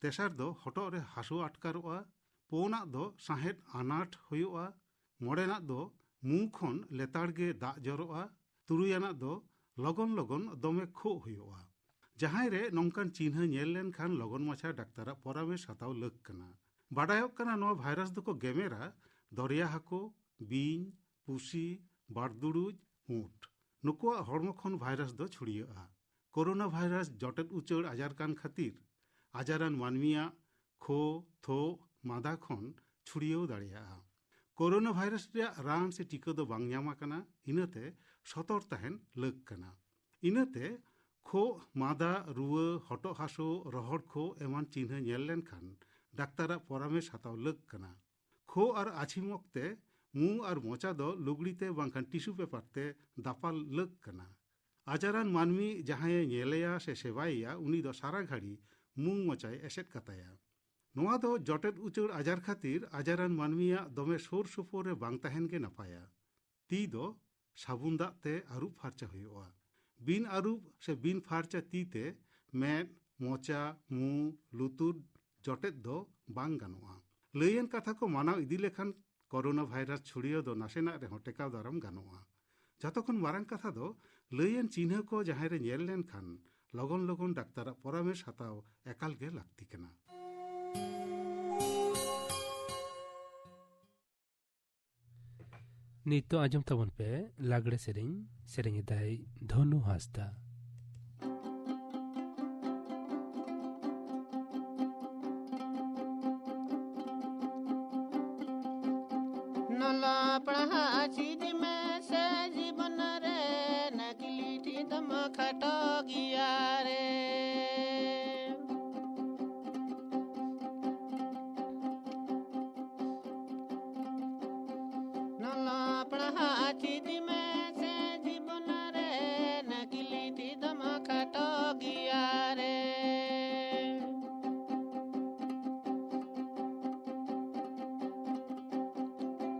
ᱛᱮᱥᱟᱨ ᱫᱚ ᱦᱚᱴᱚᱜ ᱨᱮ ᱦᱟᱹᱥᱩ ᱟᱴᱠᱟᱨᱚᱜᱼᱟ, ᱯᱩᱱᱟᱜ ᱫᱚ ᱥᱟᱦᱮᱫ ᱟᱱᱟᱴ ᱦᱩᱭᱩᱜᱼᱟ, ᱢᱚᱬᱮᱱᱟᱜ ᱫᱚ ᱢᱩ ᱠᱷᱚᱱ ᱞᱮᱛᱟᱲ ᱜᱮ ᱫᱟᱜ ᱡᱚᱨᱚᱜᱼᱟ, ᱛᱩᱨᱩᱭᱟᱱᱟᱜ ᱫᱚ ᱞᱚᱜᱚᱱ ᱞᱚᱜᱚᱱ ᱫᱚᱢᱮ ᱠᱷᱩᱜ ᱦᱩᱭᱩᱜᱼᱟ᱾ ᱡᱟᱦᱟᱸᱭ ᱨᱮ ᱱᱚᱝᱠᱟᱱ ᱪᱤᱱᱦᱟᱹ ᱧᱮᱞ ᱞᱮᱱᱠᱷᱟᱱ ᱞᱚᱜᱚᱱ ᱢᱟᱪᱷᱟ ᱰᱟᱠᱛᱟᱨᱟᱜ ᱯᱚᱨᱟᱢᱮᱥ ᱦᱟᱛᱟᱣ ᱞᱟᱹᱠ ᱠᱟᱱᱟ᱾ ᱵᱟᱰᱟᱭᱚᱜ ᱠᱟᱱᱟ ᱱᱚᱣᱟ ᱵᱷᱟᱭᱨᱟᱥ ᱫᱚᱠᱚ ᱜᱮᱢᱮᱨᱟ ᱫᱚᱨᱭᱟ ᱦᱟᱹᱠᱩ, ᱵᱤᱧ, ᱯᱩᱥᱤ, ᱵᱟᱲᱫᱩᱲᱩᱡ, ᱩᱸᱴ᱾ ᱱᱩᱠᱩᱣᱟᱜ ᱦᱚᱲᱢᱚ ᱠᱷᱚᱱ ᱵᱷᱟᱭᱨᱟᱥ ᱫᱚ ᱪᱷᱩᱲᱭᱟᱹᱜᱼᱟ᱾ ᱠᱳᱨᱳᱱᱟ ᱵᱷᱟᱭᱨᱟᱥ ᱡᱚᱴᱮᱫ ᱩᱪᱟᱹᱲ ᱟᱡᱟᱨ ᱠᱟᱱ ᱠᱷᱟᱹᱛᱤᱨ ᱟᱡᱟᱨᱟᱱ ᱢᱟᱹᱱᱢᱤᱭᱟᱜ ᱠᱷᱳ, ᱛᱷᱳᱜ, ᱢᱟᱸᱫᱟ ᱠᱷᱚᱱ ᱪᱷᱩᱲᱭᱟᱹᱣ ᱫᱟᱲᱮᱭᱟᱜᱼᱟ᱾ ᱠᱳᱨᱳᱱᱟ ᱵᱷᱟᱭᱨᱟᱥ ᱨᱮᱭᱟᱜ ᱨᱟᱱ ᱥᱮ ᱴᱤᱠᱟᱹ ᱫᱚ ᱵᱟᱝ ᱧᱟᱢ ᱟᱠᱟᱱᱟ, ᱤᱱᱟᱹᱛᱮ ᱥᱚᱛᱚᱨ ᱛᱟᱦᱮᱱ ᱞᱟᱹᱠ ᱠᱟᱱᱟ᱾ ᱤᱱᱟᱹᱛᱮ ᱠᱷᱳᱜ, ᱢᱟᱸᱫᱟ, ᱨᱩᱣᱟᱹ, ᱦᱚᱴᱚᱜ ᱦᱟᱹᱥᱩ, ᱨᱚᱦᱚᱲ ᱠᱷᱳᱜ ᱮᱢᱟᱱ ᱪᱤᱱᱦᱟᱹ ᱧᱮᱞ ᱞᱮᱱᱠᱷᱟᱱ ᱰᱟᱠᱛᱟᱨᱟᱜ ᱯᱚᱨᱟᱢᱮᱥ ᱦᱟᱛᱟᱣ ᱞᱟᱹᱠ ᱠᱟᱱᱟ᱾ ᱠᱷᱳᱜ ᱟᱨ ᱟᱹᱪᱷᱤᱢ ᱚᱠᱛᱮ ᱢᱩ ᱟᱨ ᱢᱚᱪᱟ ᱫᱚ ᱞᱩᱜᱽᱲᱤ ᱛᱮ ᱵᱟᱝᱠᱷᱟᱱ ᱴᱤᱥᱩ ᱯᱮᱯᱟᱨ ᱛᱮ ᱫᱟᱯᱟᱞ ᱞᱟᱹᱠ ᱠᱟᱱᱟ᱾ ᱟᱡᱟᱨᱟᱱ ᱢᱟᱹᱱᱢᱤ ᱡᱟᱦᱟᱸᱭᱮ ᱧᱮᱞᱮᱭᱟ ᱥᱮ ᱥᱮᱵᱟᱭᱮᱭᱟ, ᱩᱱᱤ ᱫᱚ ᱥᱟᱨᱟ ᱜᱷᱟᱹᱲᱤ ᱢᱩ ᱢᱚᱪᱟᱭ ᱮᱥᱮᱫ ᱠᱟᱛᱟᱭᱟ᱾ ᱱᱚᱣᱟ ᱫᱚ ᱡᱚᱴᱮᱫ ᱩᱪᱟᱹᱲ ᱟᱡᱟᱨ ᱠᱷᱟᱹᱛᱤᱨ ᱟᱡᱟᱨᱟᱱ ᱢᱟᱹᱱᱢᱤᱭᱟᱜ ᱫᱚᱢᱮ ᱥᱩᱨ ᱥᱩᱯᱩᱨ ᱨᱮ ᱵᱟᱝ ᱛᱟᱦᱮᱱ ᱜᱮ ᱱᱟᱯᱟᱭᱟ᱾ ᱛᱤ ᱫᱚ ᱥᱟᱵᱩᱱ ᱫᱟᱜ ᱛᱮ ᱟᱹᱨᱩᱵ ᱯᱷᱟᱨᱪᱟ ᱦᱩᱭᱩᱜᱼᱟ᱾ ᱵᱤᱱ ᱟᱹᱨᱩᱵ ᱥᱮ ᱵᱤᱱ ᱯᱷᱟᱨᱪᱟ ᱛᱤ ᱛᱮ ᱢᱮᱫ, ᱢᱚᱪᱟ, ᱢᱩ, ᱞᱩᱛᱩᱨ ᱡᱚᱴᱮᱫ ᱫᱚ ᱵᱟᱝ ᱜᱟᱱᱚᱜᱼᱟ᱾ ᱞᱟᱹᱭᱟᱱ ᱠᱟᱛᱷᱟ ᱠᱚ ᱢᱟᱱᱟᱣ ᱤᱫᱤ ᱞᱮᱠᱷᱟᱱ ᱠᱳᱨᱳᱱᱟ ᱵᱷᱟᱭᱨᱟᱥ ᱪᱷᱩᱲᱭᱟᱹᱣ ᱫᱚ ᱱᱟᱥᱮᱱᱟᱜ ᱨᱮᱦᱚᱸ ᱴᱮᱠᱟᱣ ᱫᱟᱨᱟᱢ ᱜᱟᱱᱚᱜᱼᱟ᱾ ᱡᱚᱛᱚ ᱠᱷᱚᱱ ᱢᱟᱨᱟᱝ ᱠᱟᱛᱷᱟ ᱫᱚ, ᱞᱟᱹᱭᱟᱱ ᱪᱤᱱᱦᱟᱹ ᱠᱚ ᱡᱟᱦᱟᱸᱭ ᱨᱮ ᱧᱮᱞ ᱞᱮᱱᱠᱷᱟᱱ ᱞᱚᱜᱚᱱ ᱞᱚᱜᱚᱱ ᱰᱟᱠᱛᱟᱨᱟᱜ ᱯᱚᱨᱟᱢᱮᱥ ᱦᱟᱛᱟᱣ ᱮᱠᱟᱞ ᱜᱮ ᱞᱟᱹᱠᱛᱤ ᱠᱟᱱᱟ᱾ ᱱᱤᱛᱚᱜ ᱟᱸᱡᱚᱢ ᱛᱟᱵᱚᱱ ᱯᱮ ᱞᱟᱜᱽᱲᱮ ᱥᱮᱨᱮᱧ᱾ ᱥᱮᱨᱮᱧ ᱮᱫᱟᱭ ᱫᱷᱚᱱᱩ ᱦᱟᱸᱥᱫᱟ᱾ ᱱᱚᱞᱟ ᱯᱟᱲᱦᱟᱜ ᱪᱮᱫ ᱢᱮ ᱥᱮ ᱡᱤᱵᱚᱱ ᱨᱮ ᱱᱟᱹᱠᱞᱤ ᱴᱷᱤᱠ ᱫᱚᱢ ᱠᱷᱟᱴᱚ ᱜᱮᱭᱟ ᱨᱮ᱾ ᱱᱚᱞᱟ ᱯᱟᱲᱦᱟᱜ ᱪᱮᱫ ᱢᱮ ᱥᱮ ᱡᱤᱵᱚᱱ ᱨᱮ ᱱᱟᱹᱠᱞᱤ ᱴᱷᱤᱠ ᱫᱚᱢ ᱠᱷᱟᱴᱚ ᱜᱮᱭᱟ ᱨᱮ᱾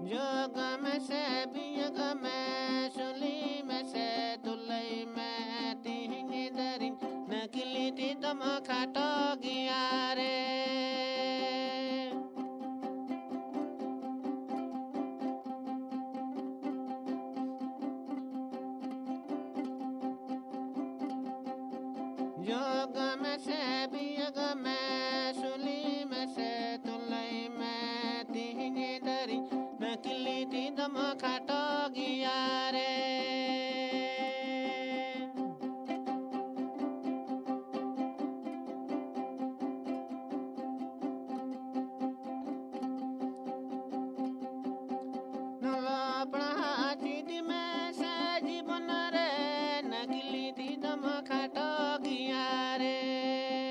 ᱡᱚᱜ ᱢᱮᱥᱮ ᱵᱤᱭᱚᱜ ᱢᱮ, ᱥᱩᱞᱤ ᱢᱮᱥᱮ ᱛᱩᱞᱟᱹᱭ ᱢᱮ, ᱛᱤᱦᱤᱧ ᱫᱟᱨᱤᱧ ᱱᱟᱹᱠᱞᱤ ᱴᱷᱤᱠ ᱫᱚᱢ ᱠᱷᱟᱴᱚ ᱜᱮᱭᱟ ᱨᱮ᱾ ᱡᱚᱜ ᱢᱮᱥᱮ ᱵᱤᱭᱚᱜ ᱢᱮ, ᱥᱩᱞᱤ ᱢᱮᱥᱮ ᱛᱩᱞᱟᱹᱭ ᱢᱮ, ᱛᱤᱦᱤᱧ ᱫᱟᱨᱤᱧ ᱱᱟᱹᱠᱞᱤ ᱴᱷᱤᱠ ᱫᱚᱢ ᱠᱷᱟᱴᱚ ᱜᱮᱭᱟ ᱨᱮ᱾ ᱱᱚᱞᱚ ᱯᱟᱲᱦᱟᱜ ᱪᱮᱫ ᱢᱮ ᱥᱮ ᱡᱤᱵᱚᱱ ᱨᱮ ᱱᱟᱹᱠᱞᱤ ᱴᱷᱤᱠ ᱫᱚᱢ ᱠᱷᱟᱴᱚ ᱜᱮᱭᱟ ᱨᱮ᱾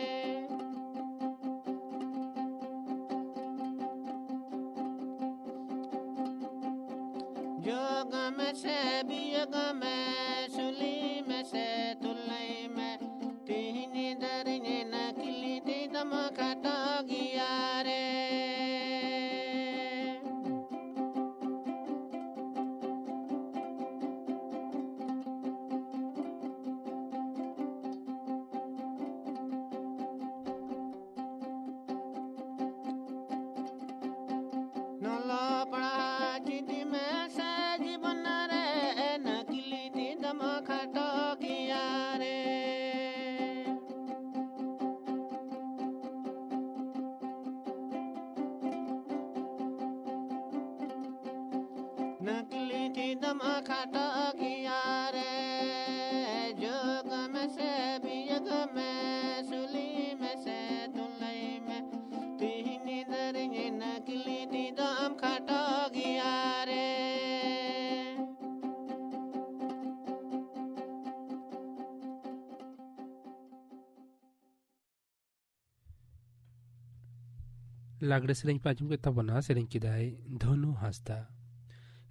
ᱞᱟᱜᱽᱲᱮ ᱥᱮᱨᱮᱧ ᱯᱮ ᱟᱸᱡᱚᱢ ᱠᱮᱫ ᱛᱟᱵᱚᱱᱟ, ᱥᱮᱨᱮᱧ ᱠᱮᱫᱟᱭ ᱫᱷᱚᱱᱩ ᱦᱟᱸᱥᱫᱟ᱾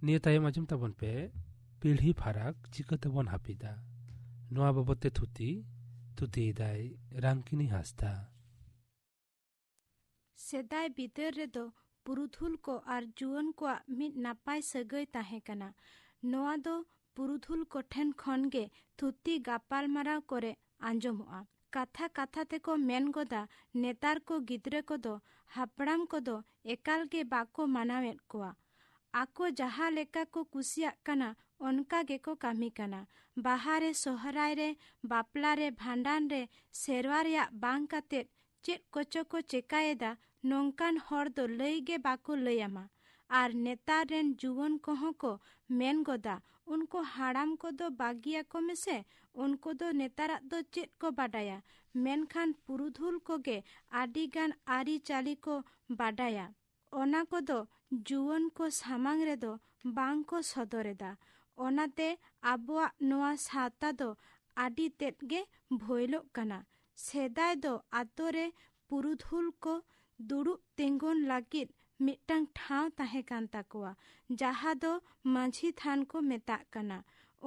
ᱱᱤᱭᱟᱹ ᱛᱟᱭᱚᱢ ᱟᱸᱡᱚᱢ ᱛᱟᱵᱚᱱ ᱯᱮ ᱯᱤᱲᱦᱤ ᱯᱷᱟᱨᱟᱠ ᱪᱤᱠᱟᱹ ᱛᱮᱵᱚᱱ ᱦᱟᱹᱯᱤᱫᱟ᱾ ᱱᱚᱣᱟ ᱵᱟᱵᱚᱫ ᱛᱮ ᱛᱷᱩᱛᱤ, ᱛᱷᱩᱛᱤᱭᱮᱫᱟᱭ ᱨᱟᱝᱠᱤᱱᱤ ᱦᱟᱸᱥᱫᱟ᱾ ᱥᱮᱫᱟᱭ ᱵᱤᱫᱟᱹᱞ ᱨᱮᱫᱚ ᱯᱩᱨᱩᱫᱷᱩᱞ ᱠᱚ ᱟᱨ ᱡᱩᱣᱟᱹᱱ ᱠᱚᱣᱟᱜ ᱢᱤᱫ ᱱᱟᱯᱟᱭ ᱥᱟᱹᱜᱟᱹᱭ ᱛᱟᱦᱮᱸ ᱠᱟᱱᱟ᱾ ᱱᱚᱣᱟ ᱫᱚ ᱯᱩᱨᱩᱫᱷᱩᱞ ᱠᱚᱴᱷᱮᱱ ᱠᱷᱚᱱ ᱜᱮ ᱛᱷᱩᱛᱤ ᱜᱟᱯᱟᱞᱢᱟᱨᱟᱣ ᱠᱚᱨᱮ ᱟᱸᱡᱚᱢᱚᱜᱼᱟ᱾ ᱠᱟᱛᱷᱟ ᱠᱟᱛᱷᱟ ᱛᱮᱠᱚ ᱢᱮᱱ ᱜᱚᱫᱟ, ᱱᱮᱛᱟᱨ ᱠᱚ ᱜᱤᱫᱽᱨᱟᱹ ᱠᱚᱫᱚ ᱦᱟᱯᱲᱟᱢ ᱠᱚᱫᱚ ᱮᱠᱟᱞ ᱜᱮ ᱵᱟᱠᱚ ᱢᱟᱱᱟᱣᱮᱫ ᱠᱚᱣᱟ᱾ ᱟᱠᱚ ᱡᱟᱦᱟᱸ ᱞᱮᱠᱟ ᱠᱚ ᱠᱩᱥᱤᱭᱟᱜ ᱠᱟᱱᱟ, ᱚᱱᱠᱟ ᱜᱮᱠᱚ ᱠᱟᱹᱢᱤ ᱠᱟᱱᱟ᱾ ᱵᱟᱦᱟ ᱨᱮ, ᱥᱚᱦᱨᱟᱭ ᱨᱮ, ᱵᱟᱯᱞᱟ ᱨᱮ, ᱵᱷᱟᱸᱰᱟᱱ ᱨᱮ ᱥᱮᱨᱣᱟ ᱨᱮᱭᱟᱜ ᱵᱟᱝ ᱠᱟᱛᱮᱫ ᱪᱮᱫ ᱠᱚᱪᱚ ᱠᱚ ᱪᱮᱠᱟᱭᱮᱫᱟ, ᱱᱚᱝᱠᱟᱱ ᱦᱚᱲ ᱫᱚ ᱞᱟᱹᱭ ᱜᱮ ᱵᱟᱠᱚ ᱞᱟᱹᱭ ᱟᱢᱟ᱾ ᱟᱨ ᱱᱮᱛᱟᱨ ᱨᱮᱱ ᱡᱩᱣᱟᱹᱱ ᱠᱚᱦᱚᱸ ᱠᱚ ᱢᱮᱱ ᱜᱚᱫᱟ, ᱩᱱᱠᱩ ᱦᱟᱲᱟᱢ ᱠᱚᱫᱚ ᱵᱟᱹᱜᱤᱭᱟᱠᱚ ᱢᱮᱥᱮ, ᱩᱱᱠᱩ ᱫᱚ ᱱᱮᱛᱟᱨᱟᱜ ᱫᱚ ᱪᱮᱫ ᱠᱚ ᱵᱟᱰᱟᱭᱟ? ᱢᱮᱱᱠᱷᱟᱱ ᱯᱩᱨᱩᱫᱷᱩᱞ ᱠᱚᱜᱮ ᱟᱹᱰᱤᱜᱟᱱ ᱟᱹᱨᱤᱪᱟᱹᱞᱤ ᱠᱚ ᱵᱟᱰᱟᱭᱟ᱾ ᱚᱱᱟ ᱠᱚᱫᱚ ᱡᱩᱣᱟᱹᱱ ᱠᱚ ᱥᱟᱢᱟᱝ ᱨᱮᱫᱚ ᱵᱟᱝ ᱠᱚ ᱥᱚᱫᱚᱨ ᱮᱫᱟ᱾ ᱚᱱᱟᱛᱮ ᱟᱵᱚᱣᱟᱜ ᱱᱚᱣᱟ ᱥᱟᱶᱛᱟ ᱫᱚ ᱟᱹᱰᱤ ᱛᱮᱫ ᱜᱮ ᱵᱷᱚᱭᱞᱚᱜ ᱠᱟᱱᱟ᱾ ᱥᱮᱫᱟᱭ ᱫᱚ ᱟᱛᱳ ᱨᱮ ᱯᱩᱨᱩᱫᱷᱩᱞ ᱠᱚ ᱫᱩᱲᱩᱵ ᱛᱤᱸᱜᱩᱱ ᱞᱟᱹᱜᱤᱫ ᱢᱤᱫᱴᱟᱝ ᱴᱷᱟᱶ ᱛᱟᱦᱮᱸ ᱠᱟᱱ ᱛᱟᱠᱚᱣᱟ, ᱡᱟᱦᱟᱸ ᱫᱚ ᱢᱟᱹᱡᱷᱤ ᱛᱷᱟᱱ ᱠᱚ ᱢᱮᱛᱟᱜ ᱠᱟᱱᱟ᱾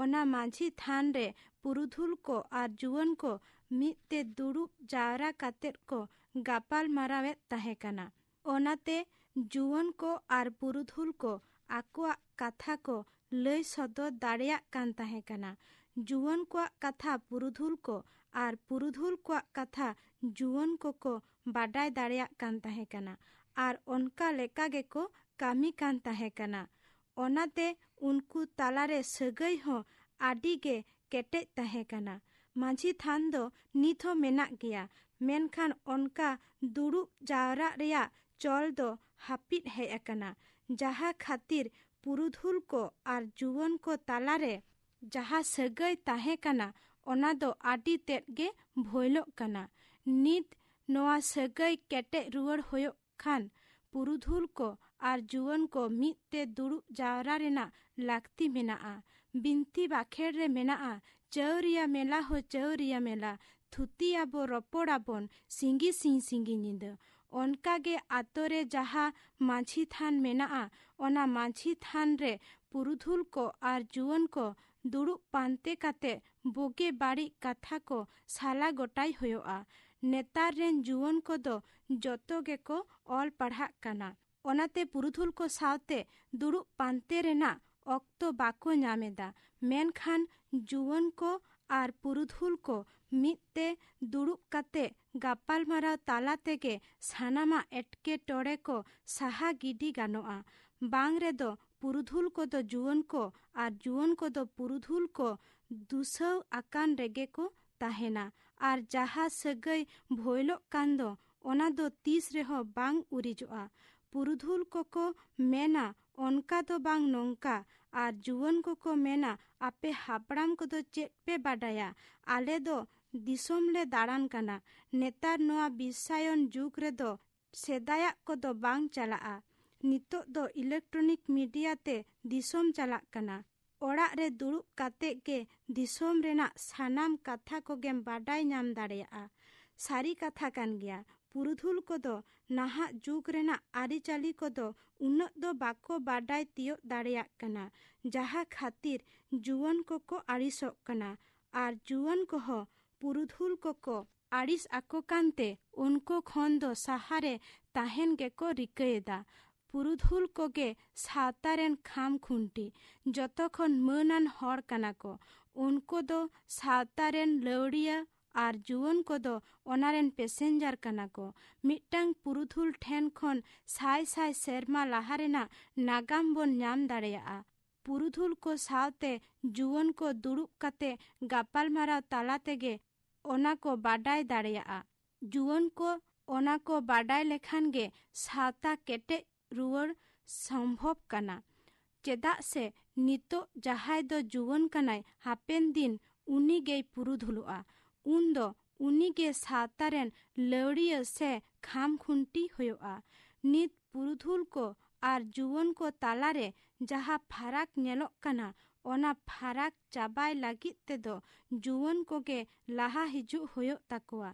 ᱚᱱᱟ ᱢᱟᱹᱡᱷᱤ ᱛᱷᱟᱱ ᱨᱮ ᱯᱩᱨᱩᱫᱷᱩᱞ ᱠᱚ ᱟᱨ ᱡᱩᱣᱟᱹᱱ ᱠᱚ ᱢᱤᱫ ᱛᱮ ᱫᱩᱲᱩᱵ ᱡᱟᱣᱨᱟ ᱠᱟᱛᱮᱫ ᱠᱚ ᱜᱟᱯᱟᱞ ᱢᱟᱨᱟᱣᱮᱫ ᱛᱟᱦᱮᱸ ᱠᱟᱱᱟ᱾ ᱚᱱᱟᱛᱮ ᱡᱩᱣᱟᱹᱱ ᱠᱚ ᱟᱨ ᱯᱩᱨᱩᱫᱷᱩᱞ ᱠᱚ ᱟᱠᱚᱣᱟᱜ ᱠᱟᱛᱷᱟ ᱠᱚ ᱞᱟᱹᱭ ᱥᱚᱫᱚᱨ ᱫᱟᱲᱮᱭᱟᱜ ᱠᱟᱱ ᱛᱟᱦᱮᱸ ᱠᱟᱱᱟ᱾ ᱡᱩᱣᱟᱹᱱ ᱠᱚᱣᱟᱜ ᱠᱟᱛᱷᱟ ᱯᱩᱨᱩᱫᱷᱩᱞ ᱠᱚ ᱟᱨ ᱯᱩᱨᱩᱫᱷᱩᱞ ᱠᱚᱣᱟᱜ ᱠᱟᱛᱷᱟ ᱡᱩᱣᱟᱹᱱ ᱠᱚᱠᱚ ᱵᱟᱰᱟᱭ ᱫᱟᱲᱮᱭᱟᱜ ᱠᱟᱱ ᱛᱟᱦᱮᱸ ᱠᱟᱱᱟ᱾ ᱟᱨ ᱚᱱᱠᱟ ᱞᱮᱠᱟ ᱜᱮᱠᱚ ᱠᱟᱹᱢᱤ ᱠᱟᱱ ᱛᱟᱦᱮᱸ ᱠᱟᱱᱟ᱾ ᱚᱱᱟᱛᱮ ᱩᱱᱠᱩ ᱛᱟᱞᱟᱨᱮ ᱥᱟᱹᱜᱟᱹᱭ ᱦᱚᱸ ᱟᱹᱰᱤ ᱜᱮ ᱠᱮᱴᱮᱡ ᱛᱟᱦᱮᱸ ᱠᱟᱱᱟ᱾ ᱢᱟᱹᱡᱷᱤ ᱛᱷᱟᱱ ᱫᱚ ᱱᱤᱛ ᱦᱚᱸ ᱢᱮᱱᱟᱜ ᱜᱮᱭᱟ, ᱢᱮᱱᱠᱷᱟᱱ ᱚᱱᱠᱟ ᱫᱩᱲᱩᱵ ᱡᱟᱣᱨᱟᱜ ᱨᱮᱭᱟᱜ ᱪᱚᱞ ᱫᱚ ᱦᱟᱹᱯᱤᱫ ᱦᱮᱡ ᱟᱠᱟᱱᱟ, ᱡᱟᱦᱟᱸ ᱠᱷᱟᱹᱛᱤᱨ ᱯᱩᱨᱩᱫᱷᱩᱞ ᱠᱚ ᱟᱨ ᱡᱩᱣᱟᱹᱱ ᱠᱚ ᱛᱟᱞᱟᱨᱮ ᱡᱟᱦᱟᱸ ᱥᱟᱹᱜᱟᱹᱭ ᱛᱟᱦᱮᱸ ᱠᱟᱱᱟ, ᱚᱱᱟ ᱫᱚ ᱟᱹᱰᱤ ᱛᱮᱫ ᱜᱮ ᱵᱷᱚᱭᱞᱚᱜ ᱠᱟᱱᱟ᱾ ᱱᱤᱛ ᱱᱚᱣᱟ ᱥᱟᱹᱜᱟᱹᱭ ᱠᱮᱴᱮᱡ ᱨᱩᱣᱟᱹᱲ ᱦᱩᱭᱩᱜ ᱠᱷᱟᱱ, ᱯᱩᱨᱩᱫᱷᱩᱞ ᱠᱚ ᱟᱨ ᱡᱩᱣᱟᱹᱱ ᱠᱚ ᱢᱤᱫ ᱛᱮ ᱫᱩᱲᱩᱵ ᱡᱟᱣᱨᱟ ᱨᱮᱱᱟᱜ ᱞᱟᱹᱠᱛᱤ ᱢᱮᱱᱟᱜᱼᱟ᱾ ᱵᱤᱱᱛᱤ ᱵᱟᱠᱷᱮᱲ ᱨᱮ ᱢᱮᱱᱟᱜᱼᱟ, ᱪᱟᱹᱣᱨᱤᱭᱟ ᱢᱮᱞᱟ ᱦᱚᱸ ᱪᱟᱹᱣᱨᱤᱭᱟ ᱢᱮᱞᱟ, ᱛᱷᱩᱛᱤᱭᱟᱵᱚ, ᱨᱚᱯᱚᱲᱟᱵᱚᱱ ᱥᱤᱸᱜᱤ ᱥᱤᱧ ᱥᱤᱸᱜᱤ ᱧᱤᱫᱟᱹ᱾ ᱚᱱᱠᱟᱜᱮ ᱟᱛᱳ ᱨᱮ ᱡᱟᱦᱟᱸ ᱢᱟᱹᱡᱷᱤ ᱛᱷᱟᱱ ᱢᱮᱱᱟᱜᱼᱟ, ᱚᱱᱟ ᱢᱟᱹᱡᱷᱤ ᱛᱷᱟᱱ ᱨᱮ ᱯᱩᱨᱩᱫᱷᱩᱞ ᱠᱚ ᱟᱨ ᱡᱩᱣᱟᱹᱱ ᱠᱚ ᱫᱩᱲᱩᱵ ᱯᱟᱱᱛᱮ ᱠᱟᱛᱮ ᱵᱩᱜᱤ ᱵᱟᱹᱲᱤᱡ ᱠᱟᱛᱷᱟ ᱠᱚ ᱥᱟᱞᱟ ᱜᱚᱴᱟᱭ ᱦᱩᱭᱩᱜᱼᱟ᱾ ᱱᱮᱛᱟᱨ ᱨᱮᱱ ᱡᱩᱣᱟᱹᱱ ᱠᱚᱫᱚ ᱡᱚᱛᱚ ᱜᱮᱠᱚ ᱚᱞ ᱯᱟᱲᱦᱟᱜ ᱠᱟᱱᱟ᱾ ᱚᱱᱟᱛᱮ ᱯᱩᱨᱩᱫᱷᱩᱞ ᱠᱚ ᱥᱟᱶᱛᱮ ᱫᱩᱲᱩᱵ ᱯᱟᱱᱛᱮ ᱨᱮᱱᱟᱜ ᱚᱠᱛᱚ ᱵᱟᱠᱚ ᱧᱟᱢ ᱮᱫᱟ᱾ ᱢᱮᱱᱠᱷᱟᱱ ᱡᱩᱣᱟᱹᱱ ᱠᱚ ᱟᱨ ᱯᱩᱨᱩᱫᱷᱩᱞ ᱠᱚ ᱢᱤᱫ ᱛᱮ ᱫᱩᱲᱩᱵ ᱠᱟᱛᱮ ᱜᱟᱯᱟᱞᱢᱟᱨᱟᱣ ᱛᱟᱞᱟ ᱛᱮᱜᱮ ᱥᱟᱱᱟᱢᱟᱜ ᱮᱴᱠᱮᱴᱚᱬᱮ ᱠᱚ ᱥᱟᱦᱟ ᱜᱤᱰᱤ ᱜᱟᱱᱚᱜᱼᱟ᱾ ᱵᱟᱝ ᱨᱮᱫᱚ ᱯᱩᱨᱩᱫᱷᱩᱞ ᱠᱚᱫᱚ ᱡᱩᱣᱟᱹᱱ ᱠᱚ ᱟᱨ ᱡᱩᱣᱟᱹᱱ ᱠᱚᱫᱚ ᱯᱩᱨᱩᱫᱷᱩᱞ ᱠᱚ ᱫᱩᱥᱟᱹᱣ ᱟᱠᱟᱱ ᱨᱮᱜᱮ ᱠᱚ ᱛᱟᱦᱮᱱᱟ᱾ ᱟᱨ ᱡᱟᱦᱟᱸ ᱥᱟᱹᱜᱟᱹᱭ ᱵᱷᱳᱭᱞᱚᱜ ᱠᱟᱱ ᱫᱚ, ᱚᱱᱟ ᱫᱚ ᱛᱤᱥ ᱨᱮᱦᱚᱸ ᱵᱟᱝ ᱩᱨᱤᱡᱚᱜᱼᱟ᱾ ᱯᱩᱨᱩᱫᱷᱩᱞ ᱠᱚᱠᱚ ᱢᱮᱱᱟ, ᱚᱱᱠᱟ ᱫᱚ ᱵᱟᱝ ᱱᱚᱝᱠᱟ, ᱟᱨ ᱡᱩᱣᱟᱹᱱ ᱠᱚᱠᱚ ᱢᱮᱱᱟ, ᱟᱯᱮ ᱦᱟᱯᱲᱟᱢ ᱠᱚᱫᱚ ᱪᱮᱫ ᱯᱮ ᱵᱟᱰᱟᱭᱟ? ᱟᱞᱮ ᱫᱚ ᱫᱤᱥᱚᱢ ᱞᱮ ᱫᱟᱬᱟᱱ ᱠᱟᱱᱟ᱾ ᱱᱮᱛᱟᱨ ᱱᱚᱣᱟ ᱵᱤᱥᱥᱟᱭᱚᱱ ᱡᱩᱜᱽ ᱨᱮᱫᱚ ᱥᱮᱫᱟᱭᱟᱜ ᱠᱚᱫᱚ ᱵᱟᱝ ᱪᱟᱞᱟᱜᱼᱟ᱾ ᱱᱤᱛᱚᱜ ᱫᱚ ᱤᱞᱮᱠᱴᱨᱚᱱᱤᱠ ᱢᱤᱰᱤᱭᱟ ᱛᱮ ᱫᱤᱥᱚᱢ ᱪᱟᱞᱟᱜ ᱠᱟᱱᱟ᱾ ᱚᱲᱟᱜ ᱨᱮ ᱫᱩᱲᱩᱵ ᱠᱟᱛᱮ ᱜᱮ ᱫᱤᱥᱚᱢ ᱨᱮᱱᱟᱜ ᱥᱟᱱᱟᱢ ᱠᱟᱛᱷᱟ ᱠᱚᱜᱮᱢ ᱵᱟᱰᱟᱭ ᱧᱟᱢ ᱫᱟᱲᱮᱭᱟᱜᱼᱟ᱾ ᱥᱟᱹᱨᱤ ᱠᱟᱛᱷᱟ ᱠᱟᱱ ᱜᱮᱭᱟ, ᱯᱩᱨᱩᱫᱷᱩᱞ ᱠᱚᱫᱚ ᱱᱟᱦᱟᱜ ᱡᱩᱜᱽ ᱨᱮᱱᱟᱜ ᱟᱹᱨᱤᱪᱟᱹᱞᱤ ᱠᱚᱫᱚ ᱩᱱᱟᱹᱜ ᱫᱚ ᱵᱟᱠᱚ ᱵᱟᱰᱟᱭ ᱛᱤᱭᱳᱜ ᱫᱟᱲᱮᱭᱟᱜ ᱠᱟᱱᱟ, ᱡᱟᱦᱟᱸ ᱠᱷᱟᱹᱛᱤᱨ ᱡᱩᱣᱟᱹᱱ ᱠᱚᱠᱚ ᱟᱹᱲᱤᱥᱚᱜ ᱠᱟᱱᱟ᱾ ᱟᱨ ᱡᱩᱣᱟᱹᱱ ᱠᱚᱦᱚᱸ ᱯᱩᱨᱩᱫᱷᱩᱞ ᱠᱚᱠᱚ ᱟᱹᱲᱤᱥ ᱟᱠᱚ ᱠᱟᱱᱛᱮ ᱩᱱᱠᱩ ᱠᱷᱚᱱ ᱫᱚ ᱥᱟᱦᱟᱨᱮ ᱛᱟᱦᱮᱱ ᱜᱮᱠᱚ ᱨᱤᱠᱟᱹᱭᱮᱫᱟ᱾ ᱯᱩᱨᱩᱫᱷᱩᱞ ᱠᱚᱜᱮ ᱥᱟᱶᱛᱟ ᱨᱮᱱ ᱠᱷᱟᱢ ᱠᱷᱩᱱᱴᱤ, ᱡᱚᱛᱚ ᱠᱷᱚᱱ ᱢᱟᱹᱱᱟᱱ ᱦᱚᱲ ᱠᱟᱱᱟ ᱠᱚ᱾ ᱩᱱᱠᱩ ᱫᱚ ᱥᱟᱶᱛᱟ ᱨᱮᱱ ᱞᱟᱹᱣᱲᱤᱭᱟᱹ ᱟᱨ ᱡᱩᱣᱟᱹᱱ ᱠᱚᱫᱚ ᱚᱱᱟ ᱨᱮᱱ ᱯᱮᱥᱮᱧᱡᱟᱨ ᱠᱟᱱᱟ ᱠᱚ᱾ ᱢᱤᱫᱴᱟᱝ ᱯᱩᱨᱩᱫᱷᱩᱞ ᱴᱷᱮᱱ ᱠᱷᱚᱱ ᱥᱟᱭ ᱥᱟᱭ ᱥᱮᱨᱢᱟ ᱞᱟᱦᱟ ᱨᱮᱱᱟᱜ ᱱᱟᱜᱟᱢ ᱵᱚᱱ ᱧᱟᱢ ᱫᱟᱲᱮᱭᱟᱜᱼᱟ᱾ ᱯᱩᱨᱩᱫᱷᱩᱞ ᱠᱚ ᱥᱟᱶᱛᱮ ᱡᱩᱣᱟᱹᱱ ᱠᱚ ᱫᱩᱲᱩᱵ ᱠᱟᱛᱮ ᱜᱟᱯᱟᱞᱢᱟᱨᱟᱣ ᱛᱟᱞᱟ ᱛᱮᱜᱮ ᱚᱱᱟ ᱠᱚ ᱵᱟᱰᱟᱭ ᱫᱟᱲᱮᱭᱟᱜᱼᱟ᱾ ᱡᱩᱣᱟᱹᱱ ᱠᱚ ᱚᱱᱟ ᱠᱚ ᱵᱟᱰᱟᱭ ᱞᱮᱠᱷᱟᱱ ᱜᱮ ᱥᱟᱶᱛᱟ ᱠᱮᱴᱮᱡ ᱨᱩᱣᱟᱹᱲ ᱥᱚᱢᱵᱷᱚᱵ ᱠᱟᱱᱟ᱾ ᱪᱮᱫᱟᱜ ᱥᱮ ᱱᱤᱛᱚᱜ ᱡᱟᱦᱟᱸᱭ ᱫᱚ ᱡᱩᱣᱟᱹᱱ ᱠᱟᱱᱟᱭ, ᱦᱟᱯᱮᱱ ᱫᱤᱱ ᱩᱱᱤ ᱜᱮᱭ ᱯᱩᱨᱩᱫᱷᱩᱞᱚᱜᱼᱟ᱾ ᱩᱱ ᱫᱚ ᱩᱱᱤ ᱜᱮ ᱥᱟᱶᱛᱟ ᱨᱮᱱ ᱞᱟᱹᱣᱲᱤᱭᱟᱹ ᱥᱮ ᱠᱷᱟᱢ ᱠᱷᱩᱱᱴᱤ ᱦᱩᱭᱩᱜᱼᱟ᱾ ᱱᱤᱛ ᱯᱩᱨᱩᱫᱷᱩᱞ ᱠᱚ ᱟᱨ ᱡᱩᱣᱟᱹᱱ ᱠᱚ ᱛᱟᱞᱟᱨᱮ ᱡᱟᱦᱟᱸ ᱯᱷᱟᱨᱟᱠ ᱧᱮᱞᱚᱜ ᱠᱟᱱᱟ, ᱚᱱᱟ ᱯᱷᱟᱨᱟᱠ ᱪᱟᱵᱟᱭ ᱞᱟᱹᱜᱤᱫ ᱛᱮᱫᱚ ᱡᱩᱣᱟᱹᱱ ᱠᱚᱜᱮ ᱞᱟᱦᱟ ᱦᱤᱡᱩᱜ ᱦᱩᱭᱩᱜ ᱛᱟᱠᱚᱣᱟ᱾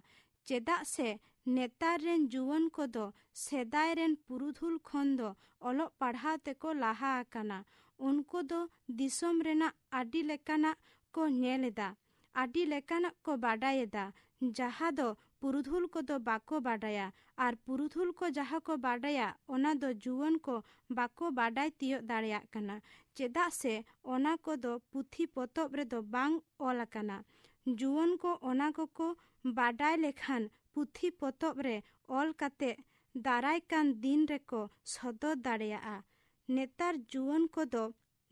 ᱪᱮᱫᱟᱜ ᱥᱮ ᱱᱮᱛᱟᱨ ᱨᱮᱱ ᱡᱩᱣᱟᱹᱱ ᱠᱚᱫᱚ ᱥᱮᱫᱟᱭ ᱨᱮᱱ ᱯᱩᱨᱩᱫᱷᱩᱞ ᱠᱷᱚᱱ ᱫᱚ ᱚᱞᱚᱜ ᱯᱟᱲᱦᱟᱣ ᱛᱮᱠᱚ ᱞᱟᱦᱟ ᱟᱠᱟᱱᱟ᱾ ᱩᱱᱠᱩ ᱫᱚ ᱫᱤᱥᱚᱢ ᱨᱮᱱᱟᱜ ᱟᱹᱰᱤ ᱞᱮᱠᱟᱱᱟᱜ ᱠᱚ ᱧᱮᱞ ᱮᱫᱟ, ᱟᱹᱰᱤ ᱞᱮᱠᱟᱱᱟᱜ ᱠᱚ ᱵᱟᱰᱟᱭ ᱮᱫᱟ, ᱡᱟᱦᱟᱸ ᱫᱚ ᱯᱩᱨᱩᱫᱷᱩᱞ ᱠᱚᱫᱚ ᱵᱟᱠᱚ ᱵᱟᱰᱟᱭᱟ᱾ ᱟᱨ ᱯᱩᱨᱩᱫᱷᱩᱞ ᱠᱚ ᱡᱟᱦᱟᱸ ᱠᱚ ᱵᱟᱰᱟᱭᱟ, ᱚᱱᱟ ᱫᱚ ᱡᱩᱣᱟᱹᱱ ᱠᱚ ᱵᱟᱠᱚ ᱵᱟᱰᱟᱭ ᱛᱤᱭᱳᱜ ᱫᱟᱲᱮᱭᱟᱜ ᱠᱟᱱᱟ, ᱪᱮᱫᱟᱜ ᱥᱮ ᱚᱱᱟ ᱠᱚᱫᱚ ᱯᱩᱛᱷᱤ ᱯᱚᱛᱚᱵ ᱨᱮᱫᱚ ᱵᱟᱝ ᱚᱞ ᱟᱠᱟᱱᱟ᱾ ᱡᱩᱣᱟᱹᱱ ᱠᱚ ᱚᱱᱟ ᱠᱚᱠᱚ ᱵᱟᱰᱟᱭ ᱞᱮᱠᱷᱟᱱ ᱯᱩᱛᱷᱤ ᱯᱚᱛᱚᱵ ᱨᱮ ᱚᱞ ᱠᱟᱛᱮ ᱫᱟᱨᱟᱭ ᱠᱟᱱ ᱫᱤᱱ ᱨᱮᱠᱚ ᱥᱚᱫᱚᱨ ᱫᱟᱲᱮᱭᱟᱜᱼᱟ᱾ ᱱᱮᱛᱟᱨ ᱡᱩᱣᱟᱹᱱ ᱠᱚᱫᱚ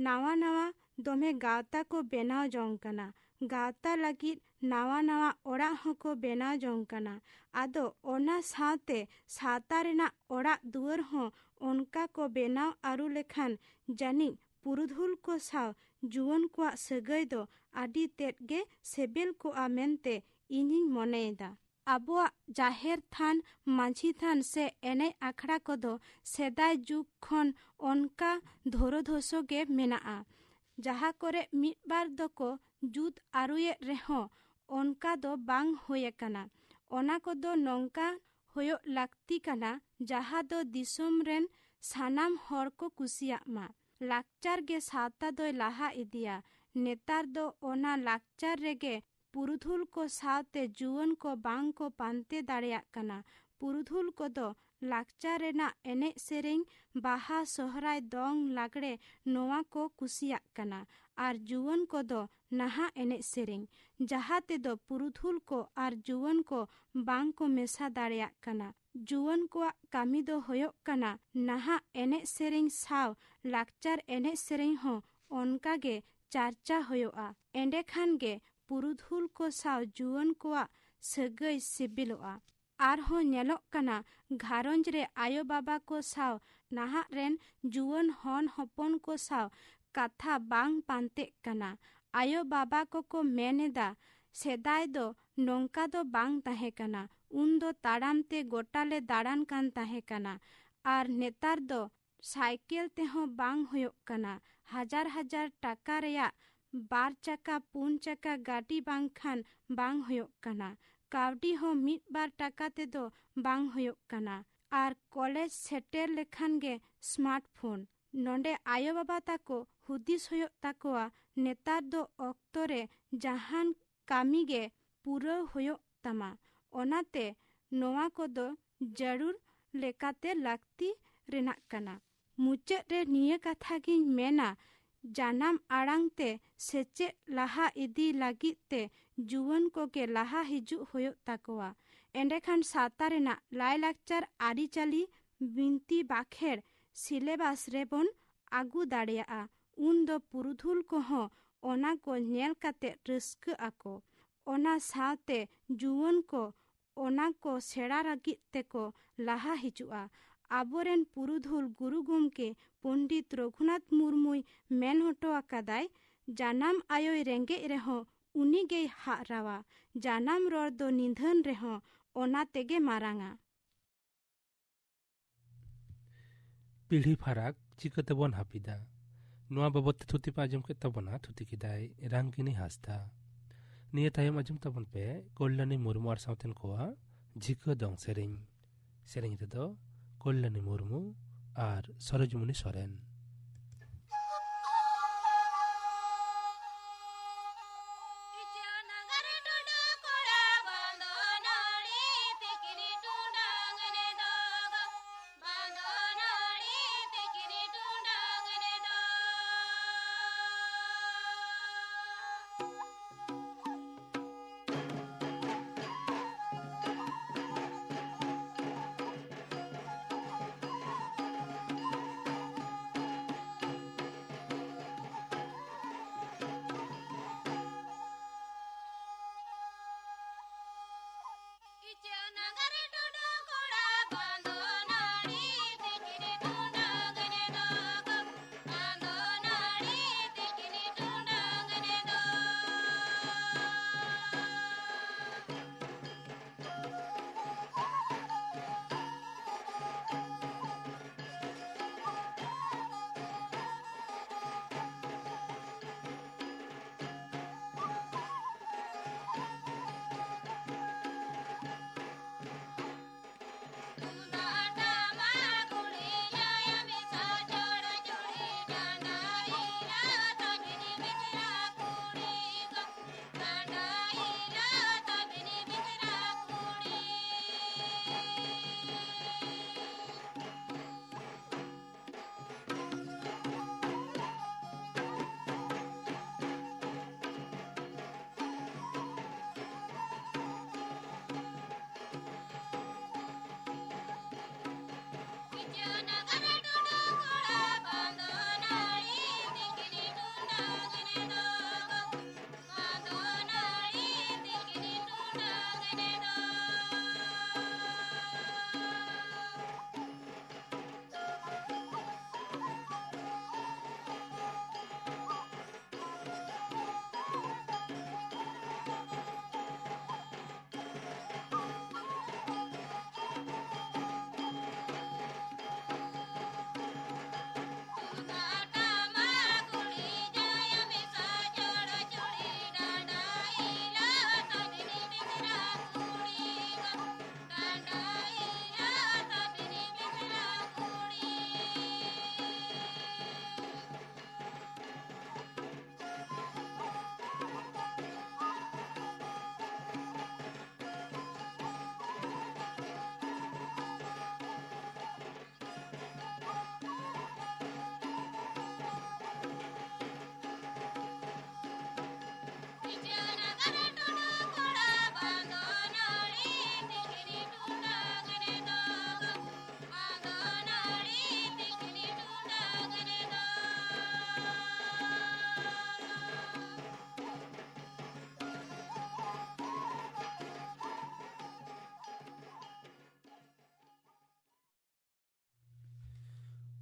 ᱱᱟᱣᱟ ᱱᱟᱣᱟ ᱫᱚᱢᱮ ᱜᱟᱶᱛᱟ ᱠᱚ ᱵᱮᱱᱟᱣ ᱡᱚᱝ ᱠᱟᱱᱟ᱾ ᱜᱟᱶᱛᱟ ᱞᱟᱹᱜᱤᱫ ᱱᱟᱣᱟ ᱱᱟᱣᱟ ᱚᱲᱟᱜ ᱦᱚᱸᱠᱚ ᱵᱮᱱᱟᱣ ᱡᱚᱝ ᱠᱟᱱᱟ᱾ ᱟᱫᱚ ᱚᱱᱟ ᱥᱟᱶᱛᱮ ᱥᱟᱶᱛᱟ ᱨᱮᱱᱟᱜ ᱚᱲᱟᱜ ᱫᱩᱣᱟᱹᱨ ᱦᱚᱸ ᱚᱱᱠᱟ ᱠᱚ ᱵᱮᱱᱟᱣ ᱟᱹᱨᱩ ᱞᱮᱠᱷᱟᱱ ᱡᱟᱹᱱᱤᱡ ᱯᱩᱨᱩᱫᱷᱩᱞ ᱠᱚ ᱥᱟᱶ ᱡᱩᱣᱟᱹᱱ ᱠᱚᱣᱟᱜ ᱥᱟᱹᱜᱟᱹᱭ ᱫᱚ ᱟᱹᱰᱤ ᱛᱮᱫ ᱜᱮ ᱥᱤᱵᱤᱞ ᱠᱚᱜᱼᱟ ᱢᱮᱱᱛᱮ ᱤᱧᱤᱧ ᱢᱚᱱᱮᱭᱮᱫᱟ᱾ ᱟᱵᱚᱣᱟᱜ ᱡᱟᱦᱮᱨ ᱛᱷᱟᱱ, ᱢᱟᱹᱡᱷᱤ ᱛᱷᱟᱱ ᱥᱮ ᱮᱱᱮᱡ ᱟᱠᱷᱲᱟ ᱠᱚᱫᱚ ᱥᱮᱫᱟᱭ ᱡᱩᱜᱽ ᱠᱷᱚᱱ ᱚᱱᱠᱟ ᱫᱷᱚᱨᱚᱫᱷᱚᱥᱚ ᱜᱮ ᱢᱮᱱᱟᱜᱼᱟ᱾ ᱡᱟᱦᱟᱸ ᱠᱚᱨᱮ ᱢᱤᱫ ᱵᱟᱨ ᱫᱚᱠᱚ ᱡᱩᱛ ᱟᱹᱨᱩᱭᱮᱫ ᱨᱮᱦᱚᱸ ᱚᱱᱠᱟ ᱫᱚ ᱵᱟᱝ ᱦᱩᱭ ᱟᱠᱟᱱᱟ᱾ ᱚᱱᱟ ᱠᱚᱫᱚ ᱱᱚᱝᱠᱟ ᱦᱩᱭᱩᱜ ᱞᱟᱹᱠᱛᱤ ᱠᱟᱱᱟ, ᱡᱟᱦᱟᱸ ᱫᱚ ᱫᱤᱥᱚᱢ ᱨᱮᱱ ᱥᱟᱱᱟᱢ ᱦᱚᱲ ᱠᱚ ᱠᱩᱥᱤᱭᱟᱜ ᱢᱟ᱾ ᱞᱟᱠᱪᱟᱨ ᱜᱮ ᱥᱟᱶᱛᱟ ᱫᱚᱭ ᱞᱟᱦᱟ ᱤᱫᱤᱭᱟ᱾ ᱱᱮᱛᱟᱨ ᱫᱚ ᱚᱱᱟ ᱞᱟᱠᱪᱟᱨ ᱨᱮᱜᱮ ᱯᱩᱨᱩᱫᱷᱩᱞ ᱠᱚ ᱥᱟᱶᱛᱮ ᱡᱩᱣᱟᱹᱱ ᱠᱚ ᱵᱟᱝ ᱠᱚ ᱯᱟᱱᱛᱮ ᱫᱟᱲᱮᱭᱟᱜ ᱠᱟᱱᱟ᱾ ᱯᱩᱨᱩᱫᱷᱩᱞ ᱠᱚᱫᱚ ᱞᱟᱠᱪᱟᱨ ᱨᱮᱱᱟᱜ ᱮᱱᱮᱡ ᱥᱮᱨᱮᱧ, ᱵᱟᱦᱟ, ᱥᱚᱦᱨᱟᱭ, ᱫᱚᱝ, ᱞᱟᱜᱽᱲᱮ, ᱱᱚᱣᱟ ᱠᱚ ᱠᱩᱥᱤᱭᱟᱜ ᱠᱟᱱᱟ᱾ ᱟᱨ ᱡᱩᱣᱟᱹᱱ ᱠᱚᱫᱚ ᱱᱟᱦᱟᱜ ᱮᱱᱮᱡ ᱥᱮᱨᱮᱧ, ᱡᱟᱦᱟᱸ ᱛᱮᱫᱚ ᱯᱩᱨᱩᱫᱷᱩᱞ ᱠᱚ ᱟᱨ ᱡᱩᱣᱟᱹᱱ ᱠᱚ ᱵᱟᱝ ᱠᱚ ᱢᱮᱥᱟ ᱫᱟᱲᱮᱭᱟᱜ ᱠᱟᱱᱟ᱾ ᱡᱩᱣᱟᱹᱱ ᱠᱚᱣᱟᱜ ᱠᱟᱹᱢᱤ ᱫᱚ ᱦᱩᱭᱩᱜ ᱠᱟᱱᱟ ᱱᱟᱦᱟᱜ ᱮᱱᱮᱡ ᱥᱮᱨᱮᱧ ᱥᱟᱶ ᱞᱟᱠᱪᱟᱨ ᱮᱱᱮᱡ ᱥᱮᱨᱮᱧ ᱦᱚᱸ ᱚᱱᱠᱟ ᱜᱮ ᱪᱟᱨᱪᱟ ᱦᱩᱭᱩᱜᱼᱟ᱾ ᱮᱸᱰᱮᱠᱷᱟᱱ ᱜᱮ ᱯᱩᱨᱩᱫᱷᱩᱞ ᱠᱚ ᱥᱟᱶ ᱡᱩᱣᱟᱹᱱ ᱠᱚᱣᱟᱜ ᱥᱟᱹᱜᱟᱹᱭ ᱥᱤᱵᱤᱞᱚᱜᱼᱟ᱾ ᱟᱨᱦᱚᱸ ᱧᱮᱞᱚᱜ ᱠᱟᱱᱟ, ᱜᱷᱟᱨᱚᱸᱡᱽ ᱨᱮ ᱟᱭᱳ ᱵᱟᱵᱟ ᱠᱚ ᱥᱟᱶ ᱱᱟᱦᱟᱜ ᱨᱮᱱ ᱡᱩᱣᱟᱹᱱ ᱦᱚᱱ ᱦᱚᱯᱚᱱ ᱠᱚ ᱥᱟᱶ ᱠᱟᱛᱷᱟ ᱵᱟᱝ ᱯᱟᱱᱛᱮᱜ ᱠᱟᱱᱟ᱾ ᱟᱭᱳ ᱵᱟᱵᱟ ᱠᱚᱠᱚ ᱢᱮᱱ ᱮᱫᱟ, ᱥᱮᱫᱟᱭ ᱫᱚ ᱱᱚᱝᱠᱟ ᱫᱚ ᱵᱟᱝ ᱛᱟᱦᱮᱸ ᱠᱟᱱᱟ, ᱩᱱ ᱫᱚ ᱛᱟᱲᱟᱢ ᱛᱮ ᱜᱚᱴᱟ ᱞᱮ ᱫᱟᱬᱟᱱ ᱠᱟᱱ ᱛᱟᱦᱮᱸ ᱠᱟᱱᱟ, ᱟᱨ ᱱᱮᱛᱟᱨ ᱫᱚ ᱥᱟᱭᱠᱮᱞ ᱛᱮᱦᱚᱸ ᱵᱟᱝ ᱦᱩᱭᱩᱜ ᱠᱟᱱᱟ᱾ ᱦᱟᱡᱟᱨ ᱦᱟᱡᱟᱨ ᱴᱟᱠᱟ ᱨᱮᱭᱟᱜ ᱵᱟᱨ ᱪᱟᱠᱟ, ᱯᱩᱱ ᱪᱟᱠᱟ ᱜᱟᱹᱰᱤ ᱵᱟᱝᱠᱷᱟᱱ ᱵᱟᱝ ᱦᱩᱭᱩᱜ ᱠᱟᱱᱟ᱾ ᱠᱟᱹᱣᱰᱤ ᱦᱚᱸ ᱢᱤᱫ ᱵᱟᱨ ᱴᱟᱠᱟ ᱛᱮᱫᱚ ᱵᱟᱝ ᱦᱩᱭᱩᱜ ᱠᱟᱱᱟ᱾ ᱟᱨ ᱠᱚᱞᱮᱡᱽ ᱥᱮᱴᱮᱨ ᱞᱮᱠᱷᱟᱱ ᱜᱮ ᱥᱢᱟᱨᱴᱯᱷᱳᱱ᱾ ᱱᱚᱰᱮ ᱟᱭᱳᱼᱵᱟᱵᱟ ᱛᱟᱠᱚ ᱦᱩᱫᱤᱥ ᱦᱩᱭᱩᱜ ᱛᱟᱠᱚᱣᱟ, ᱱᱮᱛᱟᱨ ᱫᱚ ᱚᱠᱛᱚ ᱨᱮ ᱡᱟᱦᱟᱱ ᱠᱟᱹᱢᱤ ᱜᱮ ᱯᱩᱨᱟᱹᱣ ᱦᱩᱭᱩᱜ ᱛᱟᱢᱟ᱾ ᱚᱱᱟᱛᱮ ᱱᱚᱣᱟ ᱠᱚᱫᱚ ᱡᱟᱹᱨᱩᱲ ᱞᱮᱠᱟᱛᱮ ᱞᱟᱹᱠᱛᱤ ᱨᱮᱱᱟᱜ ᱠᱟᱱᱟ᱾ ᱢᱩᱪᱟᱹᱫ ᱨᱮ ᱱᱤᱭᱟᱹ ᱠᱟᱛᱷᱟ ᱜᱤᱧ ᱢᱮᱱᱟ, ᱡᱟᱱᱟᱢ ᱟᱲᱟᱝ ᱛᱮ ᱥᱮᱪᱮᱫ ᱞᱟᱦᱟ ᱤᱫᱤ ᱞᱟᱹᱜᱤᱫ ᱛᱮ ᱡᱩᱣᱟᱹᱱ ᱠᱚᱜᱮ ᱞᱟᱦᱟ ᱦᱤᱡᱩᱜ ᱦᱩᱭᱩᱜ ᱛᱟᱠᱚᱣᱟ᱾ ᱮᱸᱰᱮᱠᱷᱟᱱ ᱥᱟᱶᱛᱟ ᱨᱮᱱᱟᱜ ᱞᱟᱭᱼᱞᱟᱠᱪᱟᱨ, ᱟᱹᱨᱤᱪᱟᱹᱞᱤ, ᱵᱤᱱᱛᱤ ᱵᱟᱠᱷᱮᱲ syllabus ᱨᱮᱵᱚᱱ ᱟᱹᱜᱩ ᱫᱟᱲᱮᱭᱟᱜᱼᱟ᱾ ᱩᱱ ᱫᱚ ᱯᱩᱨᱩᱫᱷᱩᱞ ᱠᱚᱦᱚᱸ ᱚᱱᱟ ᱠᱚ ᱧᱮᱞ ᱠᱟᱛᱮ ᱨᱟᱹᱥᱠᱟᱹᱜ ᱟᱠᱚ᱾ ᱚᱱᱟ ᱥᱟᱶᱛᱮ ᱡᱩᱣᱟᱹᱱ ᱠᱚ ᱚᱱᱟ ᱠᱚ ᱥᱮᱬᱟ ᱞᱟᱹᱜᱤᱫ ᱛᱮᱠᱚ ᱞᱟᱦᱟ ᱦᱤᱡᱩᱜᱼᱟ᱾ ᱟᱵᱚᱨᱮᱱ ᱯᱩᱨᱩᱫᱷᱩᱞ ᱜᱩᱨᱩ ᱜᱚᱢᱠᱮ ᱯᱚᱱᱰᱤᱛ ᱨᱚᱜᱷᱩᱱᱟᱛᱷ ᱢᱩᱨᱢᱩᱭ ᱢᱮᱱ ᱦᱚᱴᱚ ᱟᱠᱟᱫᱟᱭ, "ᱡᱟᱱᱟᱢ ᱟᱭᱳᱭ ᱨᱮᱸᱜᱮᱡ ᱨᱮᱦᱚᱸ ᱩᱱᱤ ᱜᱮᱭ ᱦᱟᱜ ᱨᱟᱣᱟ, ᱡᱟᱱᱟᱢ ᱨᱚᱲ ᱫᱚ ᱱᱤᱫᱷᱟᱹᱱ ᱨᱮᱦᱚᱸ ᱚᱱᱟ ᱛᱮᱜᱮ ᱢᱟᱨᱟᱝᱟ᱾" ᱯᱤᱲᱦᱤ ᱯᱷᱟᱨᱟᱠ ᱪᱤᱠᱟᱹ ᱛᱮᱵᱚᱱ ᱦᱟᱹᱯᱤᱫᱟ? ᱱᱚᱣᱟ ᱵᱟᱵᱚᱫ ᱛᱮ ᱛᱷᱩᱛᱤ ᱯᱮ ᱟᱸᱡᱚᱢ ᱠᱮᱫ ᱛᱟᱵᱚᱱᱟ, ᱛᱷᱩᱛᱤ ᱠᱮᱫᱟᱭ ᱨᱟᱝᱠᱤᱱᱤ ᱦᱟᱸᱥᱫᱟ᱾ ᱱᱤᱭᱟᱹ ᱛᱟᱭᱚᱢ ᱟᱸᱡᱚᱢ ᱛᱟᱵᱚᱱ ᱯᱮ ᱠᱚᱞᱞᱟᱱᱤ ᱢᱩᱨᱢᱩ ᱟᱨ ᱥᱟᱶᱛᱮᱱ ᱠᱚᱣᱟᱜ ᱡᱷᱤᱠᱟᱹ ᱫᱚᱝ ᱥᱮᱨᱮᱧ᱾ ᱥᱮᱨᱮᱧ ᱨᱮᱫᱚ ᱠᱚᱞᱞᱟᱱᱤ ᱢᱩᱨᱢᱩ ᱟᱨ ᱥᱚᱨᱳᱡᱽᱢᱩᱱᱤ ᱥᱚᱨᱮᱱ᱾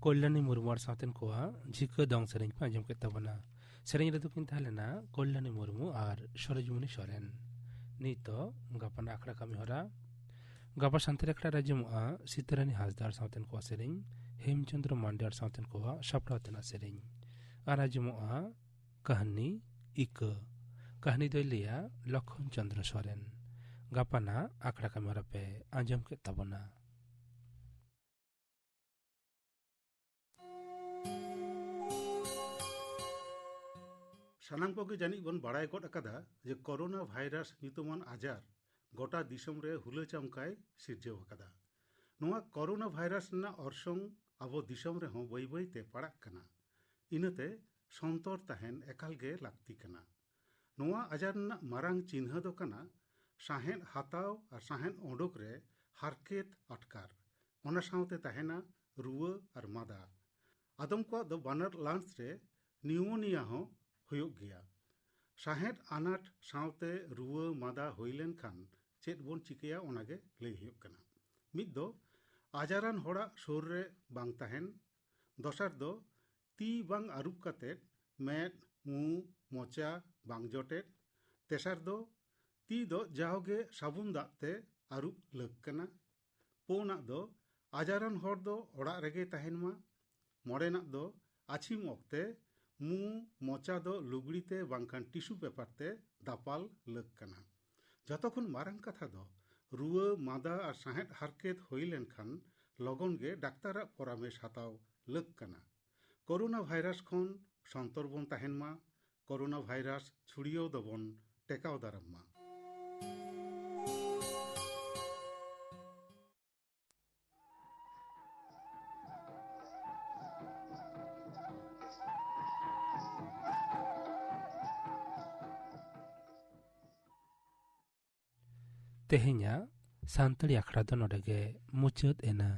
ᱠᱚᱞᱭᱟᱱᱤ ᱢᱩᱨᱢᱩ ᱟᱨ ᱥᱟᱶᱛᱮᱱ ᱠᱚᱣᱟᱜ ᱡᱷᱤᱠᱟᱹ ᱫᱚᱝ ᱥᱮᱨᱮᱧ ᱯᱮ ᱟᱸᱡᱚᱢ ᱠᱮᱫ ᱛᱟᱵᱚᱱᱟ᱾ ᱥᱮᱨᱮᱧ ᱨᱮᱫᱚ ᱠᱤᱱ ᱛᱟᱦᱮᱸ ᱞᱮᱱᱟ ᱠᱚᱞᱭᱟᱱᱤ ᱢᱩᱨᱢᱩ ᱟᱨ ᱥᱚᱨᱳᱡᱽᱢᱚᱱᱤ ᱥᱚᱨᱮᱱ᱾ ᱱᱤᱛᱚᱜ ᱜᱟᱯᱟᱱᱟᱜ ᱟᱠᱷᱲᱟ ᱠᱟᱹᱢᱤ ᱦᱚᱨᱟ᱾ ᱜᱟᱯᱟ ᱥᱟᱱᱛᱟᱲᱤ ᱟᱠᱷᱲᱟ ᱨᱮ ᱟᱸᱡᱚᱢᱚᱜᱼᱟ ᱥᱤᱛᱟᱹᱨᱟᱱᱤ ᱦᱟᱸᱥᱫᱟ ᱟᱨ ᱥᱟᱶᱛᱮᱱ ᱠᱚᱣᱟᱜ ᱥᱮᱨᱮᱧ, ᱦᱮᱢᱪᱚᱸᱫᱽᱨᱚ ᱢᱟᱱᱰᱤ ᱟᱨ ᱥᱟᱶᱛᱮᱱ ᱠᱚᱣᱟᱜ ᱥᱟᱯᱲᱟᱣ ᱛᱮᱱᱟᱜ ᱥᱮᱨᱮᱧ, ᱟᱨ ᱟᱸᱡᱚᱢᱚᱜᱼᱟ ᱠᱟᱹᱦᱱᱤ ᱤᱠᱟᱹ᱾ ᱠᱟᱹᱦᱱᱤ ᱫᱚᱭ ᱞᱟᱹᱭᱟ ᱞᱚᱠᱷᱚᱱ ᱪᱚᱸᱫᱽᱨᱚ ᱥᱚᱨᱮᱱ᱾ ᱜᱟᱯᱟᱱᱟᱜ ᱟᱠᱷᱲᱟ ᱠᱟᱹᱢᱤ ᱦᱚᱨᱟ ᱯᱮ ᱟᱸᱡᱚᱢ ᱠᱮᱫ ᱛᱟᱵᱚᱱᱟ᱾ ᱥᱟᱱᱟᱢ ᱠᱚᱜᱮ ᱡᱟᱹᱱᱤᱡ ᱵᱚᱱ ᱵᱟᱲᱟᱭ ᱜᱚᱫ ᱟᱠᱟᱫᱟ ᱡᱮ ᱠᱳᱨᱳᱱᱟ ᱵᱷᱟᱭᱨᱟᱥ ᱧᱩᱛᱩᱢᱟᱱ ᱟᱡᱟᱨ ᱜᱚᱴᱟ ᱫᱤᱥᱚᱢ ᱨᱮ ᱦᱩᱞᱟᱹ ᱪᱟᱢᱠᱟᱭ ᱥᱤᱨᱡᱟᱹᱣ ᱟᱠᱟᱫᱟ᱾ ᱱᱚᱣᱟ ᱠᱳᱨᱳᱱᱟ ᱵᱷᱟᱭᱨᱟᱥ ᱨᱮᱱᱟᱜ ᱚᱨᱥᱚᱝ ᱟᱵᱚ ᱫᱤᱥᱚᱢ ᱨᱮᱦᱚᱸ ᱵᱟᱹᱭ ᱵᱟᱹᱭ ᱛᱮ ᱯᱟᱲᱟᱜ ᱠᱟᱱᱟ᱾ ᱤᱱᱟᱹᱛᱮ ᱥᱚᱱᱛᱚᱨ ᱛᱟᱦᱮᱱ ᱮᱠᱟᱞ ᱜᱮ ᱞᱟᱹᱠᱛᱤ ᱠᱟᱱᱟ᱾ ᱱᱚᱣᱟ ᱟᱡᱟᱨ ᱨᱮᱱᱟᱜ ᱢᱟᱨᱟᱝ ᱪᱤᱱᱦᱟᱹ ᱫᱚ ᱠᱟᱱᱟ ᱥᱟᱦᱮᱸᱫ ᱦᱟᱛᱟᱣ ᱟᱨ ᱥᱟᱦᱮᱸᱫ ᱚᱰᱚᱠ ᱨᱮ ᱦᱟᱨᱠᱮᱛ ᱟᱴᱠᱟᱨ, ᱚᱱᱟ ᱥᱟᱶᱛᱮ ᱛᱟᱦᱮᱱᱟ ᱨᱩᱣᱟᱹ ᱟᱨ ᱢᱟᱫᱟ᱾ ᱟᱫᱚᱢ ᱠᱚᱣᱟᱜ ᱫᱚ ᱵᱟᱱᱟᱨ ᱞᱟᱱᱥ ᱨᱮ ᱱᱤᱭᱩᱢᱳᱱᱤᱭᱟ ᱦᱚᱸ ᱦᱩᱭᱩᱜ ᱜᱮᱭᱟ᱾ ᱥᱟᱦᱮᱸᱫ ᱟᱱᱟᱴ ᱥᱟᱶᱛᱮ ᱨᱩᱣᱟᱹ ᱢᱟᱫᱟ ᱦᱩᱭ ᱞᱮᱱᱠᱷᱟᱱ ᱪᱮᱫ ᱵᱚᱱ ᱪᱤᱠᱟᱹᱭᱟ, ᱚᱱᱟᱜᱮ ᱞᱟᱹᱭ ᱦᱩᱭᱩᱜ ᱠᱟᱱᱟ᱾ ᱢᱤᱫ ᱫᱚ ᱟᱡᱟᱨᱟᱱ ᱦᱚᱲᱟᱜ ᱥᱩᱨ ᱨᱮ ᱵᱟᱝ ᱛᱟᱦᱮᱱ, ᱫᱚᱥᱟᱨ ᱫᱚ ᱛᱤ ᱵᱟᱝ ᱟᱹᱨᱩᱵ ᱠᱟᱛᱮ ᱢᱮᱫ, ᱢᱩ, ᱢᱚᱪᱟ ᱵᱟᱝ ᱡᱚᱴᱮᱫ, ᱛᱮᱥᱟᱨ ᱫᱚ ᱛᱤ ᱫᱚ ᱡᱟᱣᱜᱮ ᱥᱟᱵᱚᱱ ᱫᱟᱜ ᱛᱮ ᱟᱹᱨᱩᱵ ᱞᱟᱹᱠ ᱠᱟᱱᱟ, ᱯᱩᱱᱟᱜ ᱫᱚ ᱟᱡᱟᱨᱟᱱ ᱦᱚᱲ ᱫᱚ ᱚᱲᱟᱜ ᱨᱮᱜᱮ ᱛᱟᱦᱮᱱ ᱢᱟ, ᱢᱚᱬᱮᱱᱟᱜ ᱫᱚ ᱟᱹᱪᱷᱤᱢ ᱚᱠᱛᱮ ᱢᱩ, ᱢᱚᱪᱟ ᱫᱚ ᱞᱩᱜᱽᱲᱤ ᱛᱮ ᱵᱟᱝᱠᱷᱟᱱ ᱴᱤᱥᱩ ᱯᱮᱯᱟᱨ ᱛᱮ ᱫᱟᱯᱟᱞ ᱞᱟᱹᱠ ᱠᱟᱱᱟ᱾ ᱡᱚᱛᱚ ᱠᱷᱚᱱ ᱢᱟᱨᱟᱝ ᱠᱟᱛᱷᱟ ᱫᱚ ᱨᱩᱣᱟᱹ, ᱢᱟᱫᱟ ᱟᱨ ᱥᱟᱦᱮᱫ ᱦᱟᱨᱠᱮᱛ ᱦᱩᱭ ᱞᱮᱱᱠᱷᱟᱱ ᱞᱚᱜᱚᱱ ᱜᱮ ᱰᱟᱠᱛᱟᱨᱟᱜ ᱯᱚᱨᱟᱢᱮᱥ ᱦᱟᱛᱟᱣ ᱞᱟᱹᱠ ᱠᱟᱱᱟ᱾ ᱠᱳᱨᱳᱱᱟ ᱵᱷᱟᱭᱨᱟᱥ ᱠᱷᱚᱱ ᱥᱚᱱᱛᱚᱨ ᱵᱚᱱ ᱛᱟᱦᱮᱱ ᱢᱟ᱾ ᱠᱳᱨᱳᱱᱟ ᱵᱷᱟᱭᱨᱟᱥ ᱪᱷᱩᱲᱭᱟᱹᱣ ᱫᱚᱵᱚᱱ ᱴᱮᱠᱟᱣ ᱫᱟᱨᱟᱢ ᱢᱟ᱾ ᱛᱮᱦᱮᱧᱟᱜ ᱥᱟᱱᱛᱟᱲᱤ ᱟᱠᱷᱲᱟ ᱫᱚ ᱱᱚᱰᱮ ᱜᱮ ᱢᱩᱪᱟᱹᱫ ᱮᱱᱟ᱾